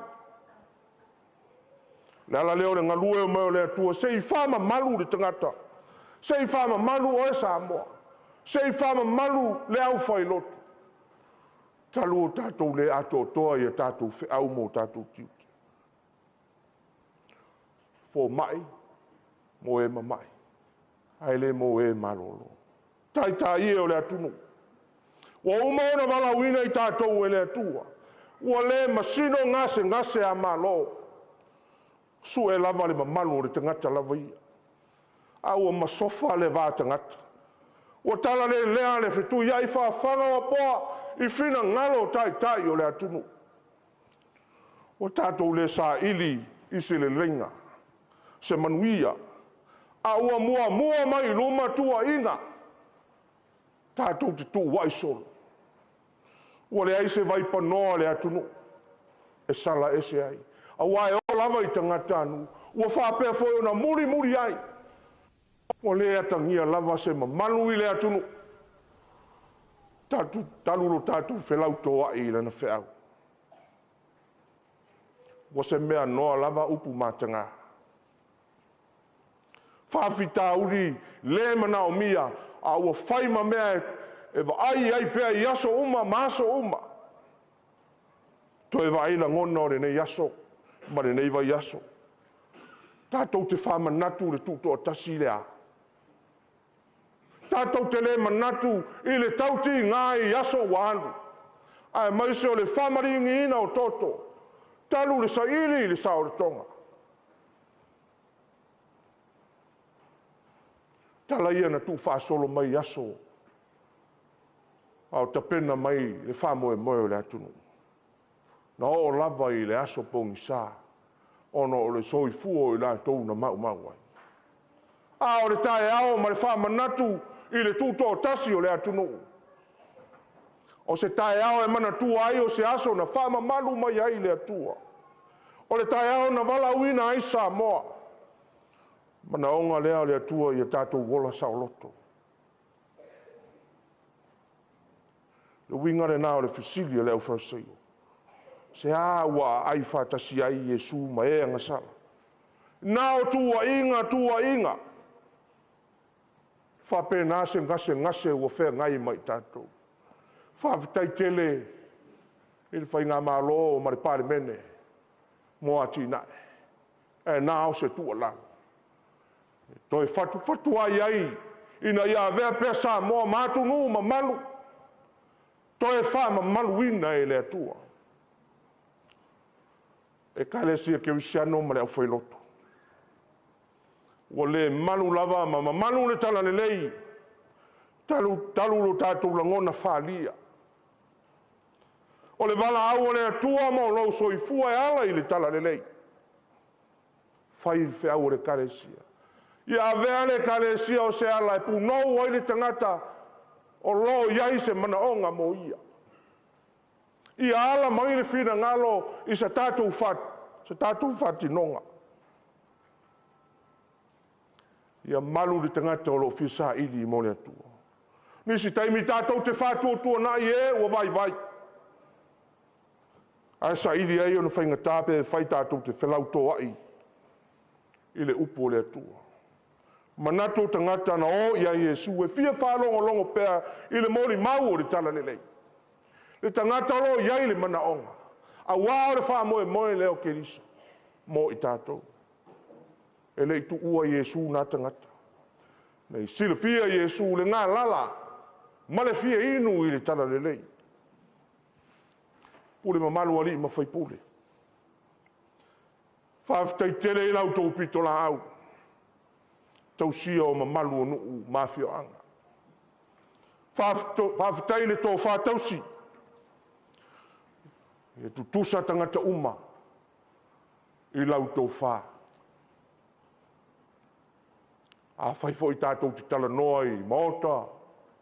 O le ala lea o le galue mai o le Atua se i faamamalu le tagata, se i faamamalu oe Samoa, se i faamamalu le aufailotu, talu ona tatou le atoatoa i a tatou feau ma o tatou tiute. Fomai mo e mamai, ae le mo e malolo. Taitai e o le atunuu, ua uma ona valaauina i tatou e le Atua, ua le masino gasegase a Malo, sue lava le mamalu o le tagata lava ia. A ua masofa le va tagata, ua talalelea le fetuiai faafaga o apoa i finagalo o taitai o le atunuu. Ua tatou le saili i se leleiga, se manuia, a ua muamua mai i luma tuuaiga, tatou te tuuai solo. Ua leai se vaipanoa o le atunuu e sala ese ai, aua e oo lava i tagatanuu ua faapea foi ona mulimuli ai. Ua le atagia lava se mamalu i le atunuu, talu lo tatou felautoai i lana feau. Ua se mea noa lava upu mataga. Faafitauli le manaomia, a ua fai ma mea e vaai ai pea i aso uma ma aso uma. Toe vaai lagona o lenei aso ma lenei vaiaso. Tatou te faamanatu le tutoatasi lea. Tatou te le manatu i le tautiga i aso ua alu, aemaise o le faamaligiina o toto, talu le saili i le saolotoga. Tala ia na tuufaasolo mai i aso a o tapena mai le faamoemoe o le atunuu. Na oo lava i le aso pogisa, ona o le soifua o i latou na maumau ai. A o le taeao ma le faamanatu i le tutoatasi o le atunuu, o se taeao e manatua ai o se aso na faamamalu mai ai le Atua. O le taeao na valaauina ai Samoa. Manaoga lea o le Atua ia tatou ola saoloto. Le uiga lena o le fesili a le aufaleseio. Se a ua aai faatasi ai Iesu ma e agasala? Na o tuuaiga, tuuaiga. Faapena se gasegase ua feagai ma i tatou. Faafetai tele i le Faigamalo ma le Palemene mo atinae, ae na o se tuualalo, e toe fatufatu ai ai ina ia avea pea Samoa ma atunuu mamalu, toe faamamaluina e le Atua. Ekalesia Kerisiano ma le aufailotu, ua le malu lava ma mamalu le Talalelei talu lo tatou lagona faaalia. O le valaau a le Atua mo lou soifua e ala i le Talalelei, fai le feau a le Ekalesia, ia avea le Ekalesia o se ala e punou ai le tagata o lo o i ai se manaoga mo ia. Ia ala mai le finagalo i se tatou faatinoga. Ia malu le tagata o lo o fia saili mo le Atua. O nisi taimi tatou te faatuatuanai e ua vaivai, ae saili ai ona faigata pe afai tatou te felautoai i le upu a le Atua. Manatu o tagata na o ia Iesu e fia faalogologo pea i le molimau o le Talalelei. Le tagata o lo o i ai le manaoga, aua o le faamoemoe lea o Keriso mo i tatou. E le i tuua Iesu na tagata. Na silafia e Iesu le galala ma le fia inu i le Talalelei. Pule mamalu a alii ma faipule, faafetai tele i la outou pitolaau, tausia o mamalu o nuu ma afioaga. Faafetai i le tofa tausi, e tutusa tagata uma i lau tofa. Afai foi tatou te talanoa i maota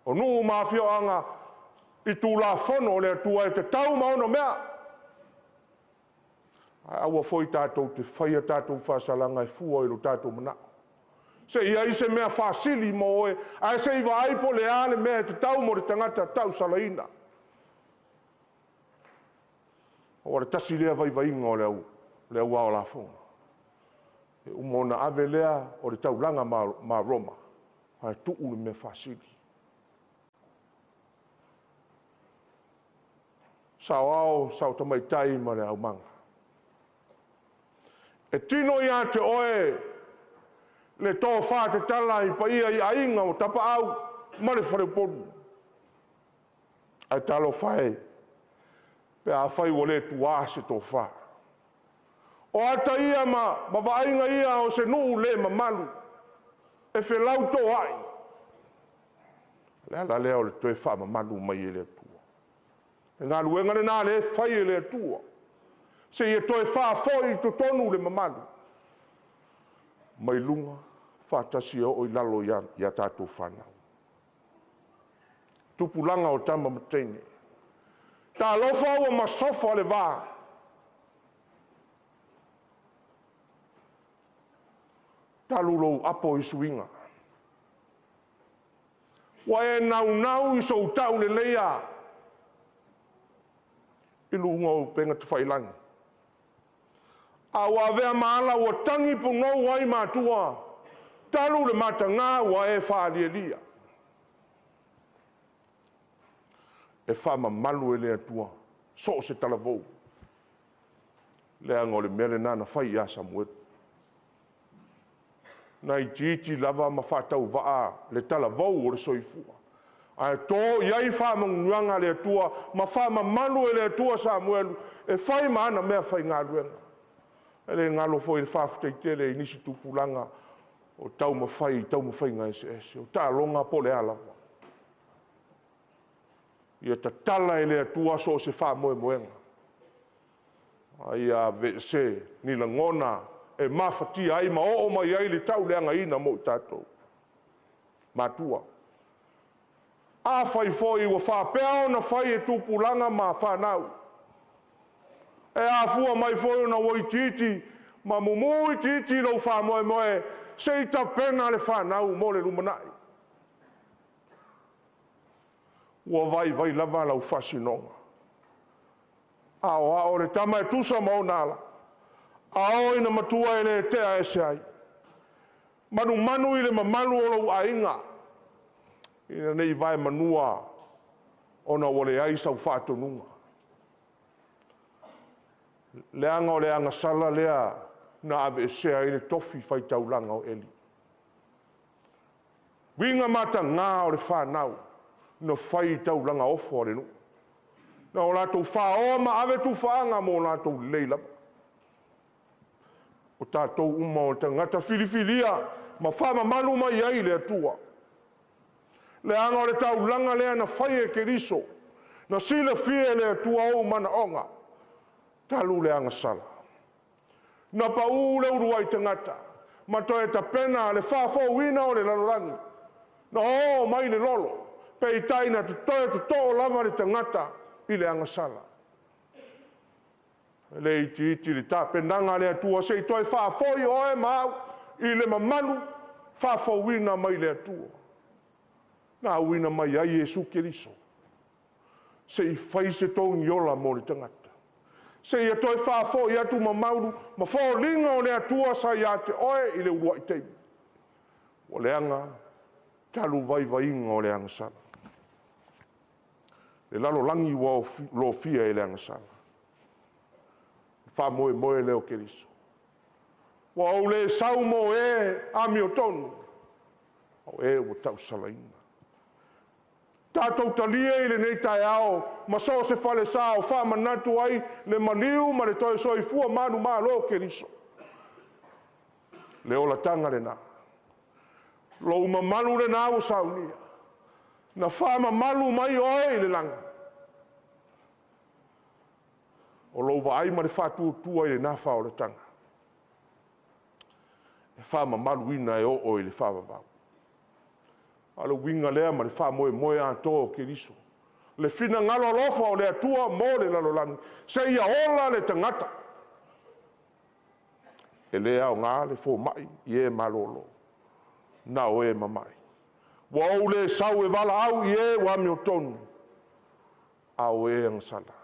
o nuu ma afioaga i Tulafono a le Atua e tatau ma onomea, ae aua foi tatou te faia a tatou faasalaga e fua i lo tatou manao. Se i i ai se mea faasili mo oe, ae se i vaai po o le a le mea e tatau mo le tagata tausalaina. Aua o le tasi lea vaivaiga o le au ao lafoga, e uma ona ave lea o le taulaga ma Roma, ae tuu le mea faasili. Saoao, sao tamaitai ma le aumaga. E tino ia te oe le tofa tatala i paia i aiga o Tapaau ma le faleupolu. Ae talofa e, pe afai ua le tuā se tofa. O ata ia ma vaaiga ia o se nuu le mamalu, e felautoai. O le ala lea o le toe faamamalu mai e le Atua. O le galuega lena o lea e fai e le Atua, seia toe faafoi i totonu le mamalu, mai luga faatasi e oo i lalo i a tatou fanau. Tupulaga o tama ma teine, talofa ua masofa le va, talu lou apo i suiga. Ua e naunau i sou tauleleia i luga o upega tafailagi, a ua avea ma ala ua tagi punou ai matua, talu le mataga ua e faalialia. E faamamalu e le Atua so o se talavou, leaga o le mea lena na fai ia Samuelu. Na itiiti lava ma faatauvaa le talavou o le soifua, ae to i ai faamanuiaga a le Atua ma faamamalu e le Atua Samuelu e fai ma ana meafaigaluega. E le galo foi le faafetai tele i nisi tupulaga o taumafai i taumafaiga eseese, o taaloga po o le a lava. Ia tatala e le Atua so o se faamoemoega, a ia aveese ni lagona e mafatia ai ma oo mai ai le tauleagaina mo i tatou. Matua, afai foi ua faapea ona fai e tupulaga ma fanau, e afua mai foi ona ua itiiti ma mumu itiiti lou faamoemoe se i tapena le fanau mo le lumanai. Ua vaivai lava lau faasinoga. Aoao le tama e tusa ma ona ala, a oo ina matua e le tea ese ai. Manumanu i le mamalu o lou aiga. Ina ne i vaemanua ona ua leai sau faatonuga. Leaga o le agasala lea na aveesea ai le tofi faitaulaga o Eli. Uiga mataga o le fanau na fai i taulaga ofo a le nuu. Na o latou faoa ma ave tufaaga mo latou lelei lava. O tatou uma o tagata filifilia ma faamamalu mai i ai le Atua. Leaga o le taulaga lea na fai e Keriso, na silafia e le Atua ou manaoga, talu le agasala. Na pau le uluai tagata ma toe tapena le faafouina o le lalolagi. Na oo mai le lolo, peitai na toe totoo lava le tagata i le agasala. E le itiiti le tapenaga a le Atua se i toe faafoi oe ma au i le mamalu faafouina mai le Atua. Na auina mai ai Iesu Keriso se i fai se togiola mo le tagata, seia toe faafoi atu mamalu ma foliga o le Atua sa ia te oe i le uluai taimi. Ua leaga talu vaivaiga o le agasala. Le lalolagi ua lofia e le agasala. Faamoemoe lea o Keriso. Ua ou le sau mo e amiotonu, o e ua tausalaina. Tatou talia i lenei taeao ma so o se falesa o faamanatu ai le maliu ma le toe soifua manumalo o Keriso. Le olataga lena, lou mamalu lena ua saunia, na faamamalu mai oe i le lagi. O lou vaai ma le faatuatua i lena faaolataga, e faamamaluina e oo i le faavavau. A o le uiga lea ma le faamoemoe atoa o Keriso. Le finagalo alofa o le Atua mo le lalolagi, seia ola le tagata. E le aoga le fomai i e malolo, na o e mamai. Ua ou le sau e valaau i e ua amiotonu, a o e agasala.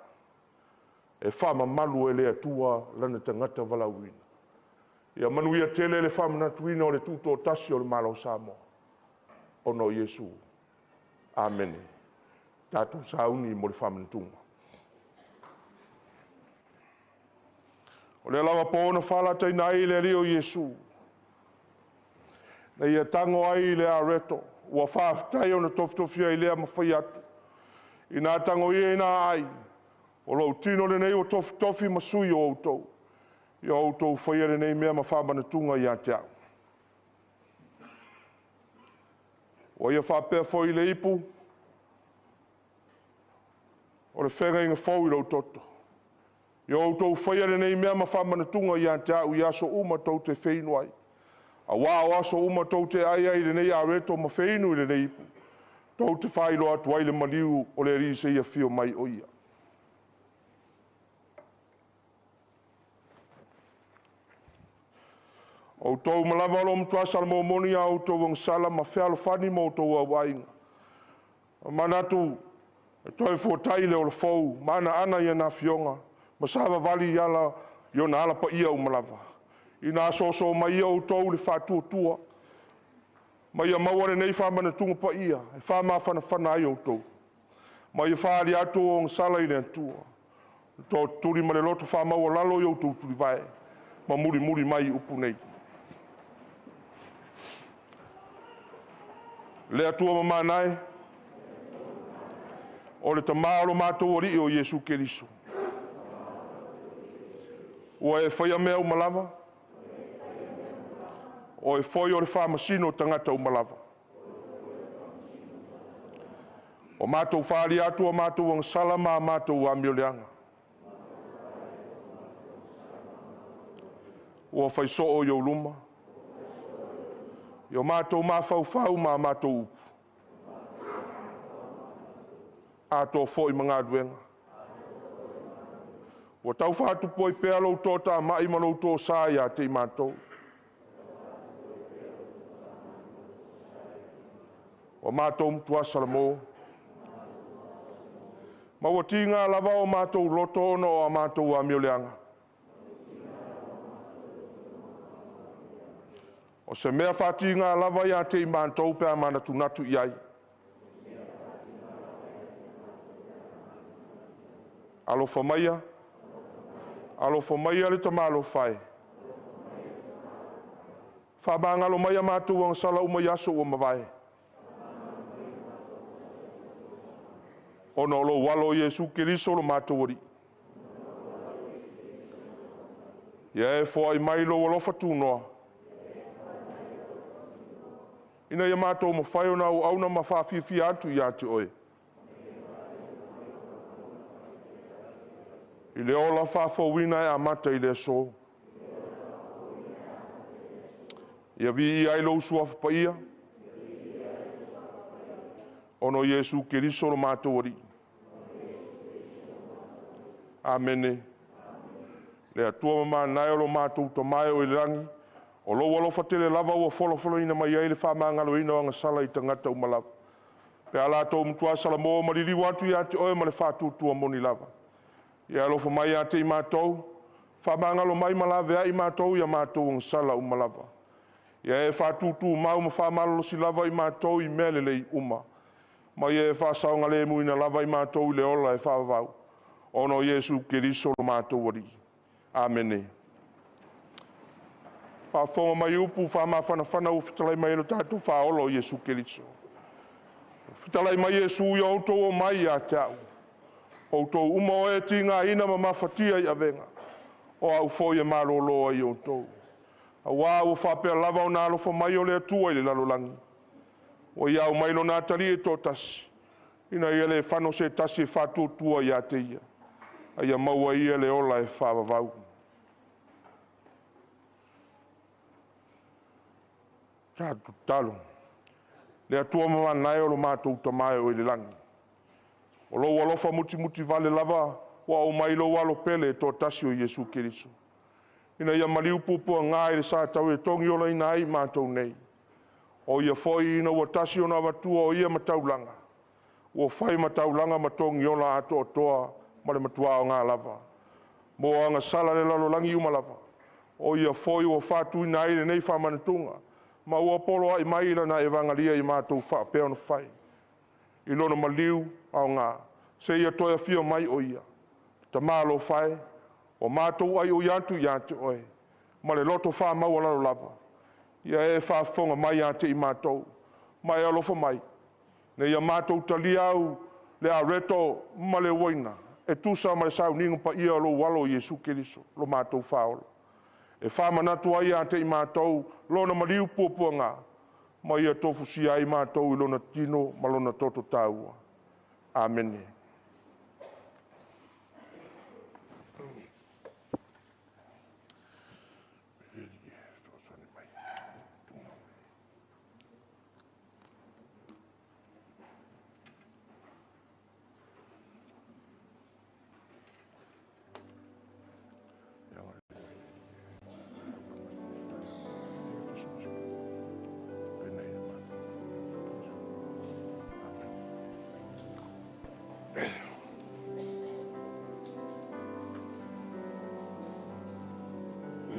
E faamamalu e le Atua lana tagata valaauina. Ia manuia tele le faamanatuina o le tutoatasi o le Malo o Samoa, ona o Iesu. Amene. Tatou sauni mo le faamanatuga. O lea lava po na falataina ai le Alii o Iesu, na ia tago ai le areto, ua faafetai ona tofitofi ai lea ma fai atu, Ina tago ia ina aai, o lou tino lenei ua tofitofi ma sui o outou. Ia outou faia lenei mea ma faamanatuga ia te au. Ua ia faapea foi i le ipu, o le feagaiga fou i lou toto. Ia outou faia lenei mea ma faamanatuga ia te au i aso uma tou te feinu ai. Aua o aso uma tou te ai ai i lenei areto ma feinu i lenei ipu, tou te faailoa atu ai le maliu o le Alii seia afio mai o ia. O outou uma lava o lo o matua salamomoni a outou agasala ma fealofani ma outou auaiga. Manatu e toe fuatai le olofou ma anaana i ana afioga ma savavali i ala i ona ala paia uma lava. Ina soso mai ia outou le faatuatua, ma ia maua lenei faamanatuga paia e faamafanafana ai outou, ma ia faaali atu o agasala i le Atua. Tootutuli ma le loto faamaualalo i outou tulivae, ma mulimuli mai upu nei. Le Atua mamana e, o le Tama o lo matou Alii o Iesu Keriso, ua e faia mea uma lava, o e foi o le faamasino o tagata uma lava. O matou faaalia atu a matou agasala ma a matou amioleaga. Ua fai soo i ou luma, i o matou mafaufau ma a matou upu, atoa foi ma galuega. Ua tau faatupu ai pea lou toatamai ma lou toasa ia te i matou. Ua matou matua salamo, ma ua tiga lava o matou loto ona o a matou amioleaga. O se mea faatiga lava ia te i matou pe a manatunatu i ai. Alofa maia, alofa maia le Tamalofa e. Faamagalo mai a matou agasala uma i aso ua mavae, ona o lou Alo o Iesu Keriso lo matou Alii. Ia e foai mai lou alofa tunoa, ina ia matou mafai ona auauna ma faafiafia atu ia te Oe, i le ola faafouina e amata i le aso. Ia viia ai lou Suafa Paia, ona o Iesu Keriso lo matou Alii. Amene. Le Atua mamana e o lo matou Tama e oo i le lagi, o lou alofa tele lava ua folafolaina mai ai le faamagaloina o agasala i tagata uma lava, pe a latou matua salamo ma liliu atu ia te Oe ma le faatuatua moni lava. Ia e alofa mai ia te i matou, faamagalo mai ma laveai matou i a matou agasala uma lava. Ia e faatutumau ma faamalolosi lava i matou i mea lelei uma, ma ia e faasaogalemuina lava i matou i le ola e faavavau, ona o Iesu Keriso lo matou Alii. Amene. Faafofoga mai i upu faamafanafana ua fetalai mai ai lo tatou Faaola o Iesu Keriso. Fetalai mai Iesu, “Ia outou omai ia te a'u, outou uma o e tigaina ma mafatia i avega, o Au foi e malōlō ai outou. Auā ua faapea lava ona alofa mai o le Atua i le lalolagi, ua Ia aumai Lona Atalii e toatasi, ina ia le fano se tasi e faatuatua ia te Ia, a ia maua e ia le ola e faavavau.” Tatalo. Le Atua mamana e o lo matou Tama e oo i le lagi, o lou alofa mutimutivale lava ua aumai ai lou Alo pele e toatasi o Iesu Keriso, ina ia maliu puapuaga i le sa tau e togiolaina ai i matou nei. O Ia foi ina ua tasi ona avatua o Ia ma taulaga, ua fai ma taulaga ma togiola atoatoa ma le matua aoga lava, mo agasala a le lalolagi uma lava. O Ia foi ua faatuina ai lenei faamanatuga, ma ua poloai mai Lana evagalia ia matou faapea ona fai, i Lona maliu aoga, seia toe afio mai o Ia. Tama alofa e, ua matou aioi atu ia te Oe, ma le loto faamaualalo lava, ia e faafofoga mai ia te i matou, ma e alofa mai, ina ia matou talia au le areto ma le uaina, e tusa ma le sauniga paia o lou Alo o Iesu Keriso, lo matou Faaola, e faamanatu ai ia te i matou Lona maliu puapuaga, ma Ia tofusia ai matou i Lona tino ma Lona toto taua. Amene.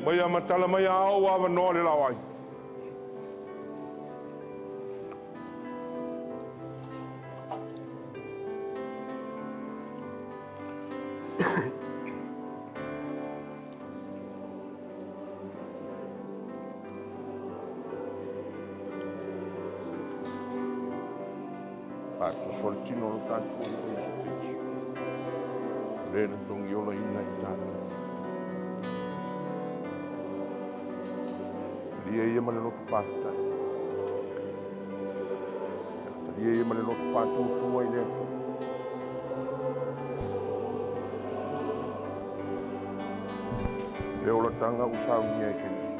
Maia matala mai aao ua avanoa le laoai. Faatoso le tino o lo tatou Alii o Iesu Keriso, o Le na togiolaina i tatou. Talia ia ma le loto faafetai, talia ia ma le loto faatuatua i le Atua. Le olataga ua saunia e Keriso,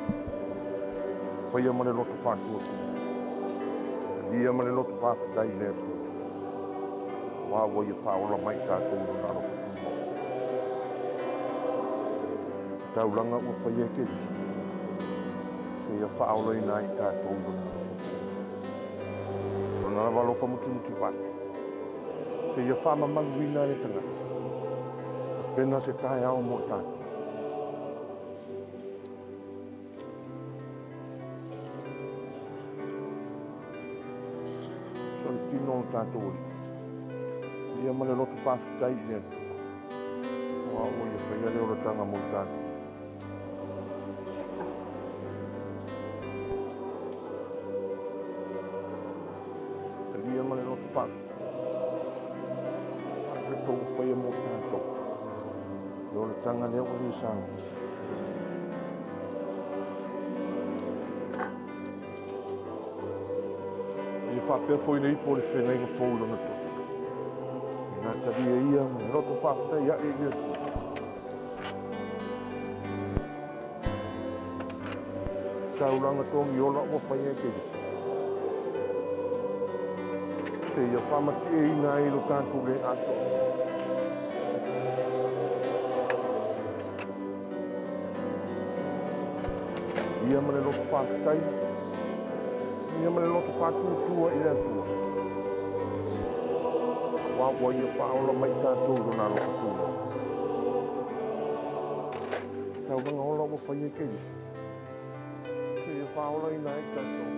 faia ma le loto faatuatua, talia ma le loto faafetai i le Atua, aua ua Ia faaola mai i tatou i Lona alofa tunoa. Le taulaga ua faia e Keriso, seia faaolaina ai i tatou i Lona alofa tunoa. Lona lava alofa mutimutivale, seia faamamaluina le tagata, tapena se taeao mo i tatou. So le tino o tatou Alii, ia ma le loto faafetai i le Atua. Faia le olataga mo i tatou. Talia ma le loto faafetai le tou faia mo tatou. Le olataga lea ua ia sauni. Ia faapea foi le ipu o le feagaiga fou i lona toto. Ina talia ia ma le loto faafetai ae i le Atua. Taulaga togi ola ua faia e Keriso. Seia faamatieina ai lo tatou le atoa. Ia ma le loto faafetai, ia ma le loto faatuatua i le Atua. Aua ua Ia faaola mai i tatou i Lona alofa tunoa. Taulaga ola ua faia e Keriso. Seia faaolaina ai tatou.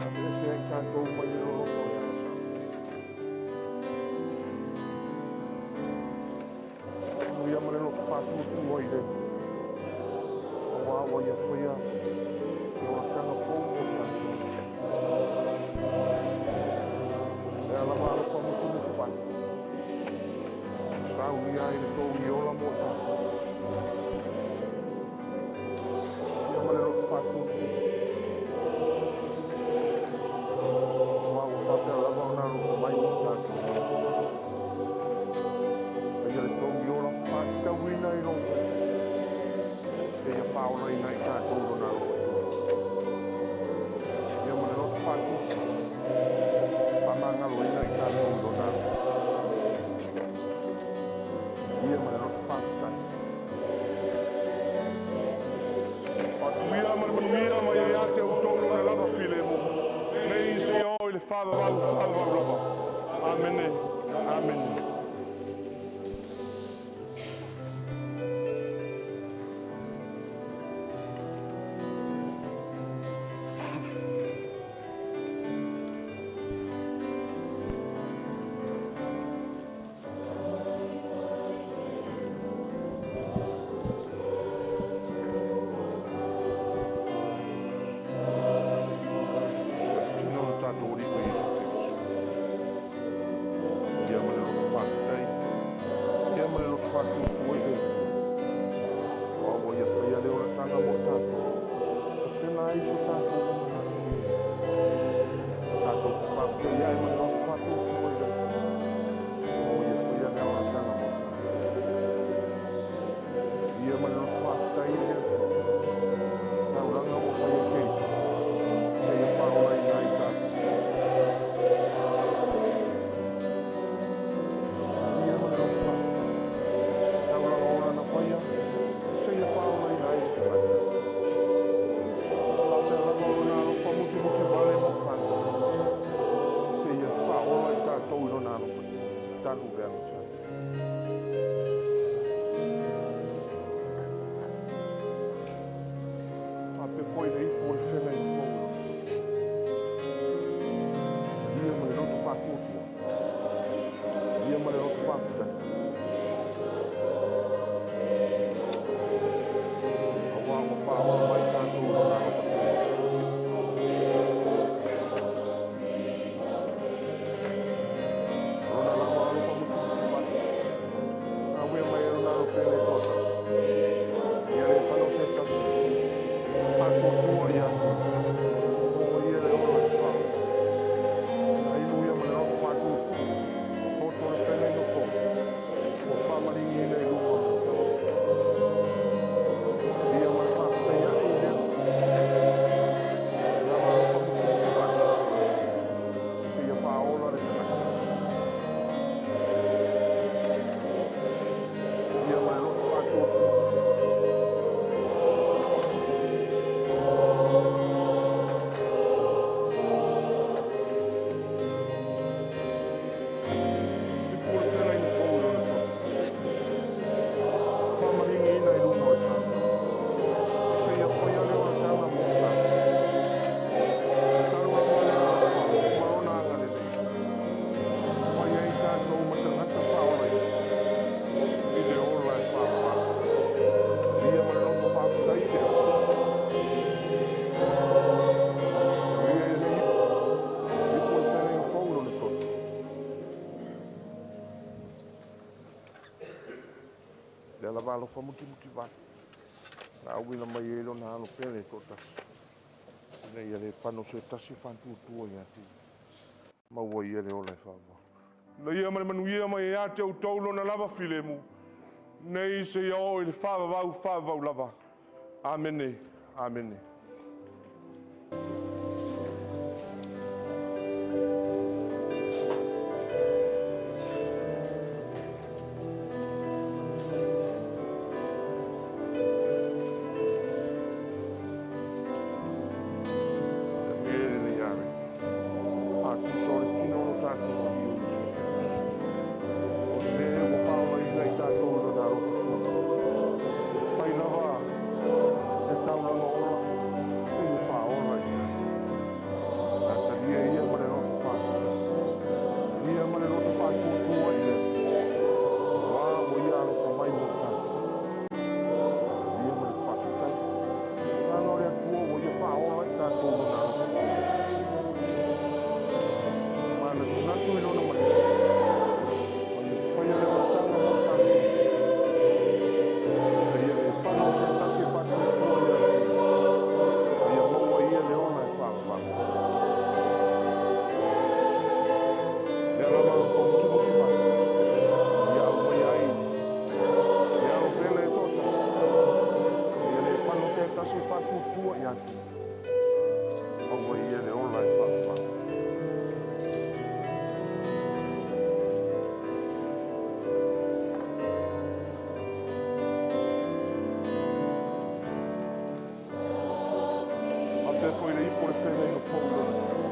Aveese ai tatou mai le loloto o le agasala. Ia ma le loto faatuatua i le Atua. Aua ua Ia faia se olataga fou mo tatou. Lea lava alofa musumusu mai. Saunia ai le togi ola mo tatou. Ia ma le loto faatuatua. Aua ua faapea lava ona alofa mai mo tatou. Faia le togi ola faatatauina i lou seia faaolaina ai tatou i Lona alofa tunoa. Ia ma le loto faatuatua. Faamagaloina i tatou i Lona alofa. Ia ma le loto faafetai. Faatuia ma le manuia mai ia te outou Lona lava filemu, nei seia oo i le faavavau faavavau lava. Amene, amene. Tino le tatou Alii ma Iesu Keriso. Ia ma le loto. lava alofa mutimutivale, na auina mai ai Lona Alo pele e toatasi, ina ia le fano se tasi e faatuatua ia te Ia, maua ai ia le ola e faavavau. Ina ia ma le manuia mai ia te outou Lona lava filemu, nei seia oo i le faavavau, faavavau lava. Amene, amene. Tusa o le tino o lo tatou Alii o Iesu Keriso. O le ua faaolaina i tatou i lona alofa tupu. E fai lava le taulaga ola, seia faaola i tatou. A talia ia ma le loto faafetai. Talia ma le loto faatuatua i le Atua. Aua ua ia alofa mai mo tatou. Talia ma le faafetai. Leaga o le Atua ua ia faaola i tatou i lona alofa tupu. Manatunatu i lona maligi, ma ia faia le olataga mo tatou, ina ia le fano se tasi e faatuatua ia te Ia, a ia maua e ia le ola e faavavau. Lea lava alofa mutimutivale, ia aumaia ai le Alo pele e toatasi, ina ia le fano se tasi e faatuatua ia te Ia, maua e ia le ola e faavavau. Faapea foi le ipu o le feagaiga fou i lona tino.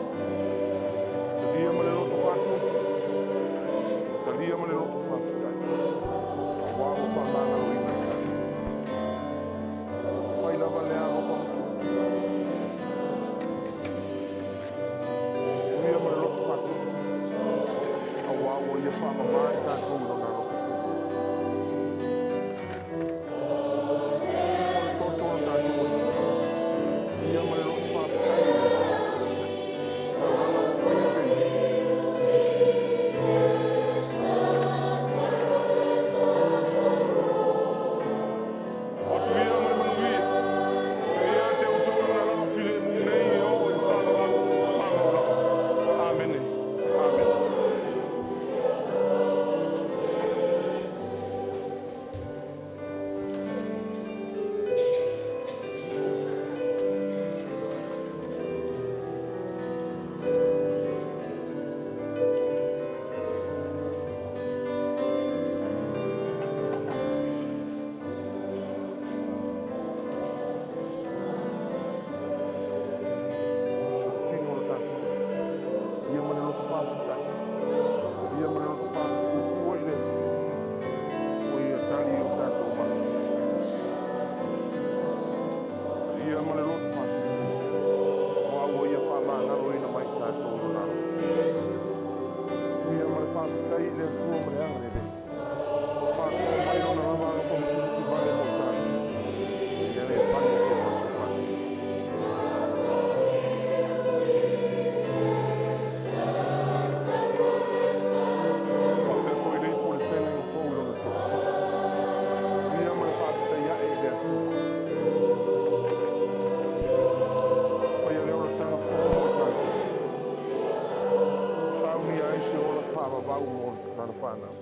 Talia ma le loto faatuatua, talia ma le loto faafetai, aua ua faamagaloina i tatou. Fai lava le alofa mutimutivale. Talia ma le loto faatuatua, aua ua ia faamama i tatou i lona alofa tupu. Tusa o le toto o le tatou Alii, ia ma le loto faafetai i le Atua. Taulaga ua faia e Keriso. O atu ia ma le manuia, e ia te outou lona lava filemu nei e oo i le faavavau, faavavau lava. Amene, amene. Tino o le tatou Alii, ia ma le loto faafetai, ia ma le loto faatuatua i le Atua, ua ia tali o tatou mafutaga. Ia ma le loto faatuatua, aua ua ia faamagaloina mai i tatou i lona alofa. Ia ma le faafetai i le Atua ma le agalelei, ua faasoa mai lona lava alofa mutimutivale mo tatou, ia le fano se tasi e faatuatua. Faapea foi le ipu o le feagaiga fou i lona toto. Ia ma le faafetai ae i le Atua. Faia le olataga fou mo tatou. Saunia ai se ola faavavau mo lana fanau.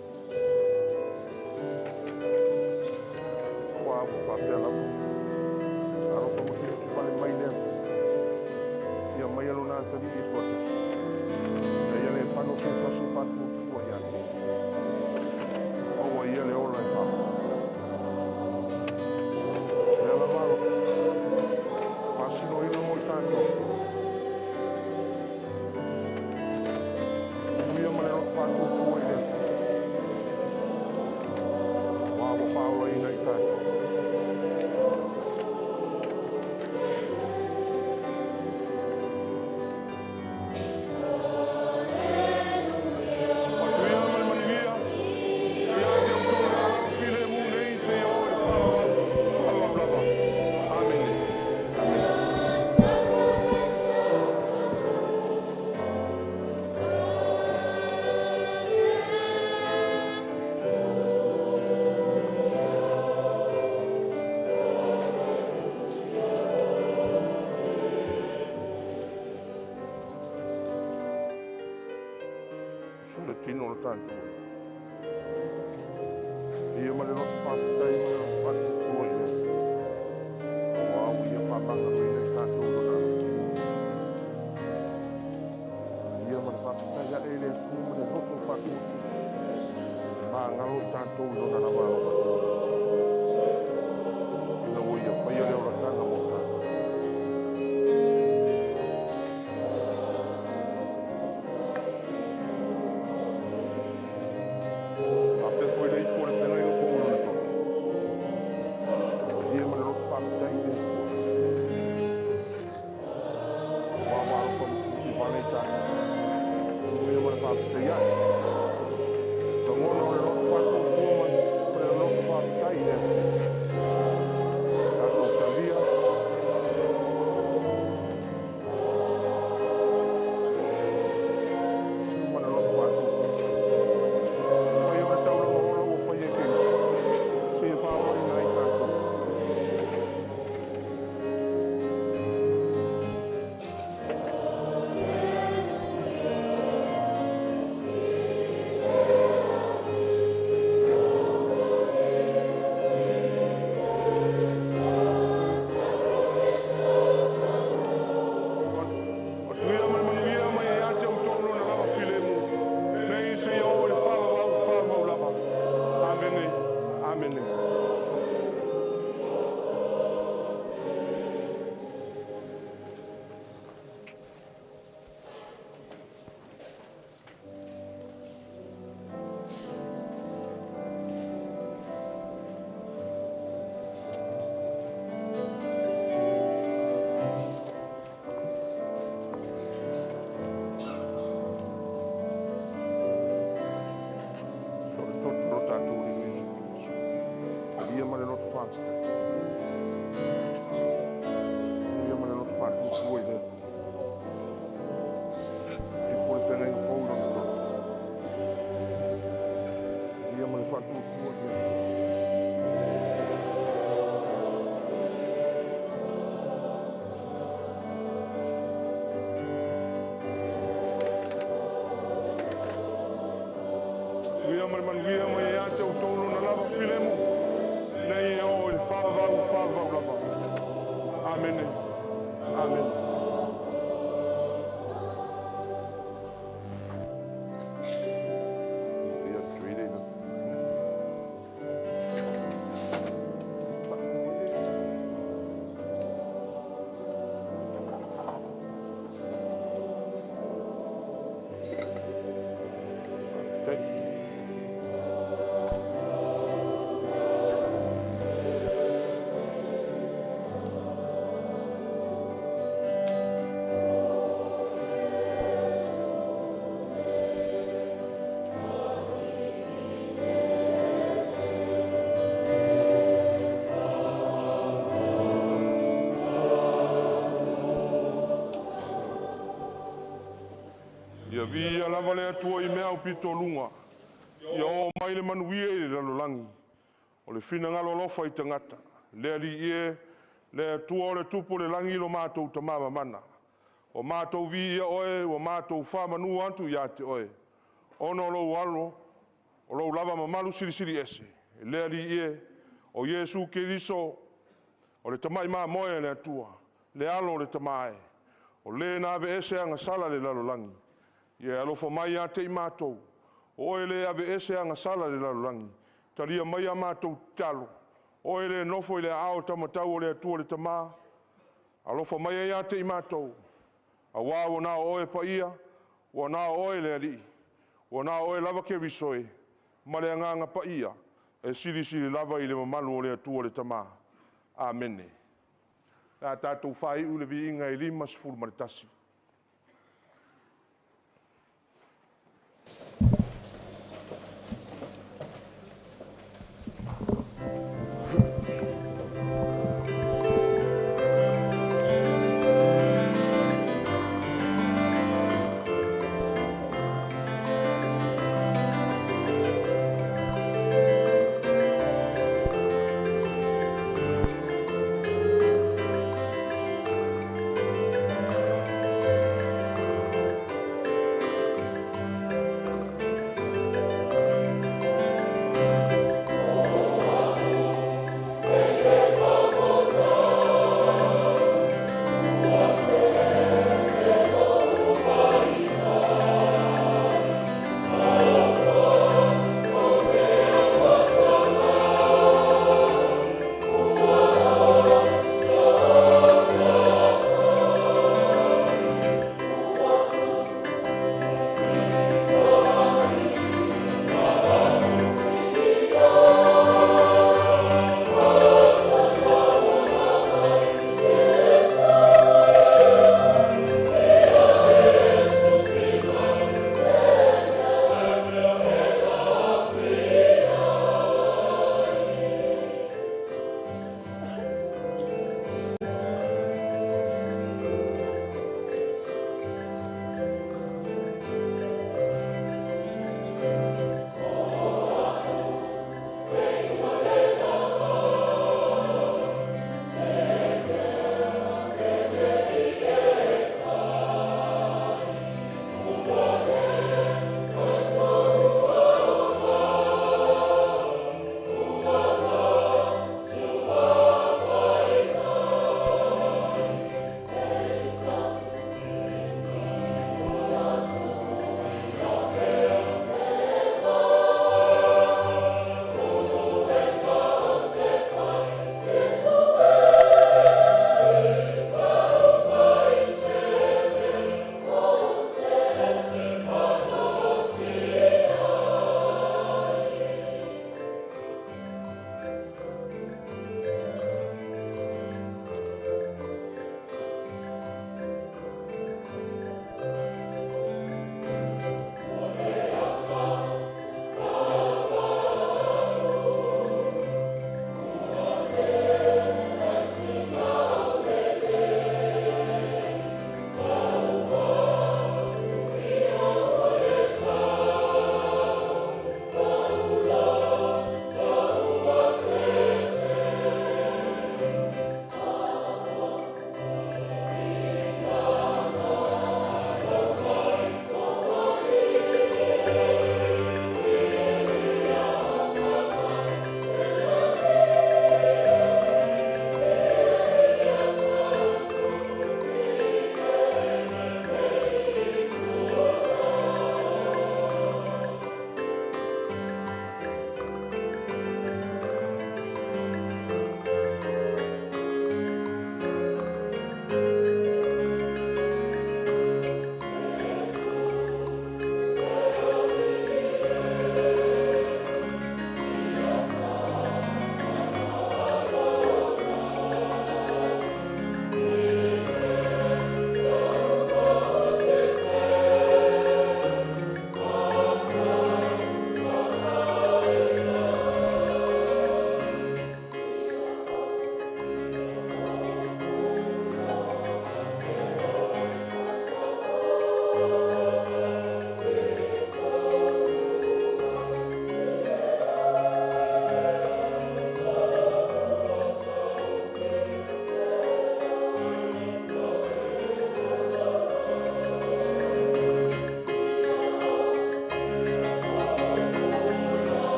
tino o le tatou. Ia ma le loto faafetai ma le loto faatuatua i le Atua, aua ua Ia faamagaloina i tatou i Lona alofa. Ia ma le faafetai ae i le Atua ma le loto faatuatua, e magalo i tatou i Lona lava alofa tunoa, ina ua Ia faia le olataga mo tatou. Faapea foi le ipu o le feagaiga fou i Lona toto. Ia ma le loto faafetai i le Atua, aua ua alofa mutimutivale i tatou. Ia ma le faafetai ae. Lagona o le loto faatuatua ma le loto faafetai i le Atua. Tatou talia ma le loto faatuatua. Faia o le taulaga ola ua faia e Keriso seia faaolaina ai tatou. Tuia ma le manuia mai ia te outou lona lava filemu, nei seia oo i le faavavau faavavau lava. Amene, amene. O le toto o lo tatou Alii Iesu Keriso, talia ma le loto faafetai, ia ma le loto faatuatua i le Atua. Ipu o le feagaiga fou i Lona toto, ia ma le faatuatua i le Atua. Ia ma le manuia mai ia te outou lona lava filemu, nei e oo i le faavavau faavavau lava. Amene, amene. Ia tuile. Thank you. Ia viia lava le Atua i mea aupito luga, ia oo mai le manuia i le lalolagi, o le finagalo alofa i tagata. Le Alii e, le Atua o le Tupu o le lagi lo matou Tama mamana, ua matou viia Oe, ua matou faamanu atu ia te Oe, ona o lou alo, o lou lava mamalu silisili ese. Le Alii e, o Iesu Keriso, o le tamai mamoe a le Atua, le alo o le Tama e, o le na aveese agasala le lalolagi, ia e alofa mai ia te i matou, o oe le aveese agasala le lalolagi, talia mai a matou tatalo, o oe le nofo i le aao taumatau o le Atua le Tama, alofa mai ia te i matou, auā ua na o Oe paia, ua na o Oe le Alii, ua na o Oe lava Keriso e, ma le agaga paia, e silisili lava i le mamalu o le Atua le Tama. Amene. O le a tatou faaiu le viiga e 51.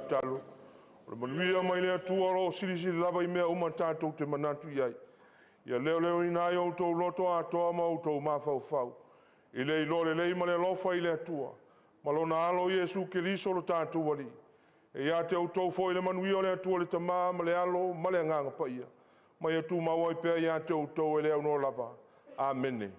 tatalo, o le manuia mai le Atua o lo o silisili lava i mea uma tatou te manatu i ai. Ia leoleoina ai outou loto atoa ma outou mafaufau, i le iloa lelei ma le alofa i le Atua, ma lona Alo Iesu Keriso lo tatou Alii. E ia te outou foi le manuia o le Atua le Tama ma le Alo ma le Agaga Paia, ma ia tumau ai pea ia te outou e le aunoa lava. Amene.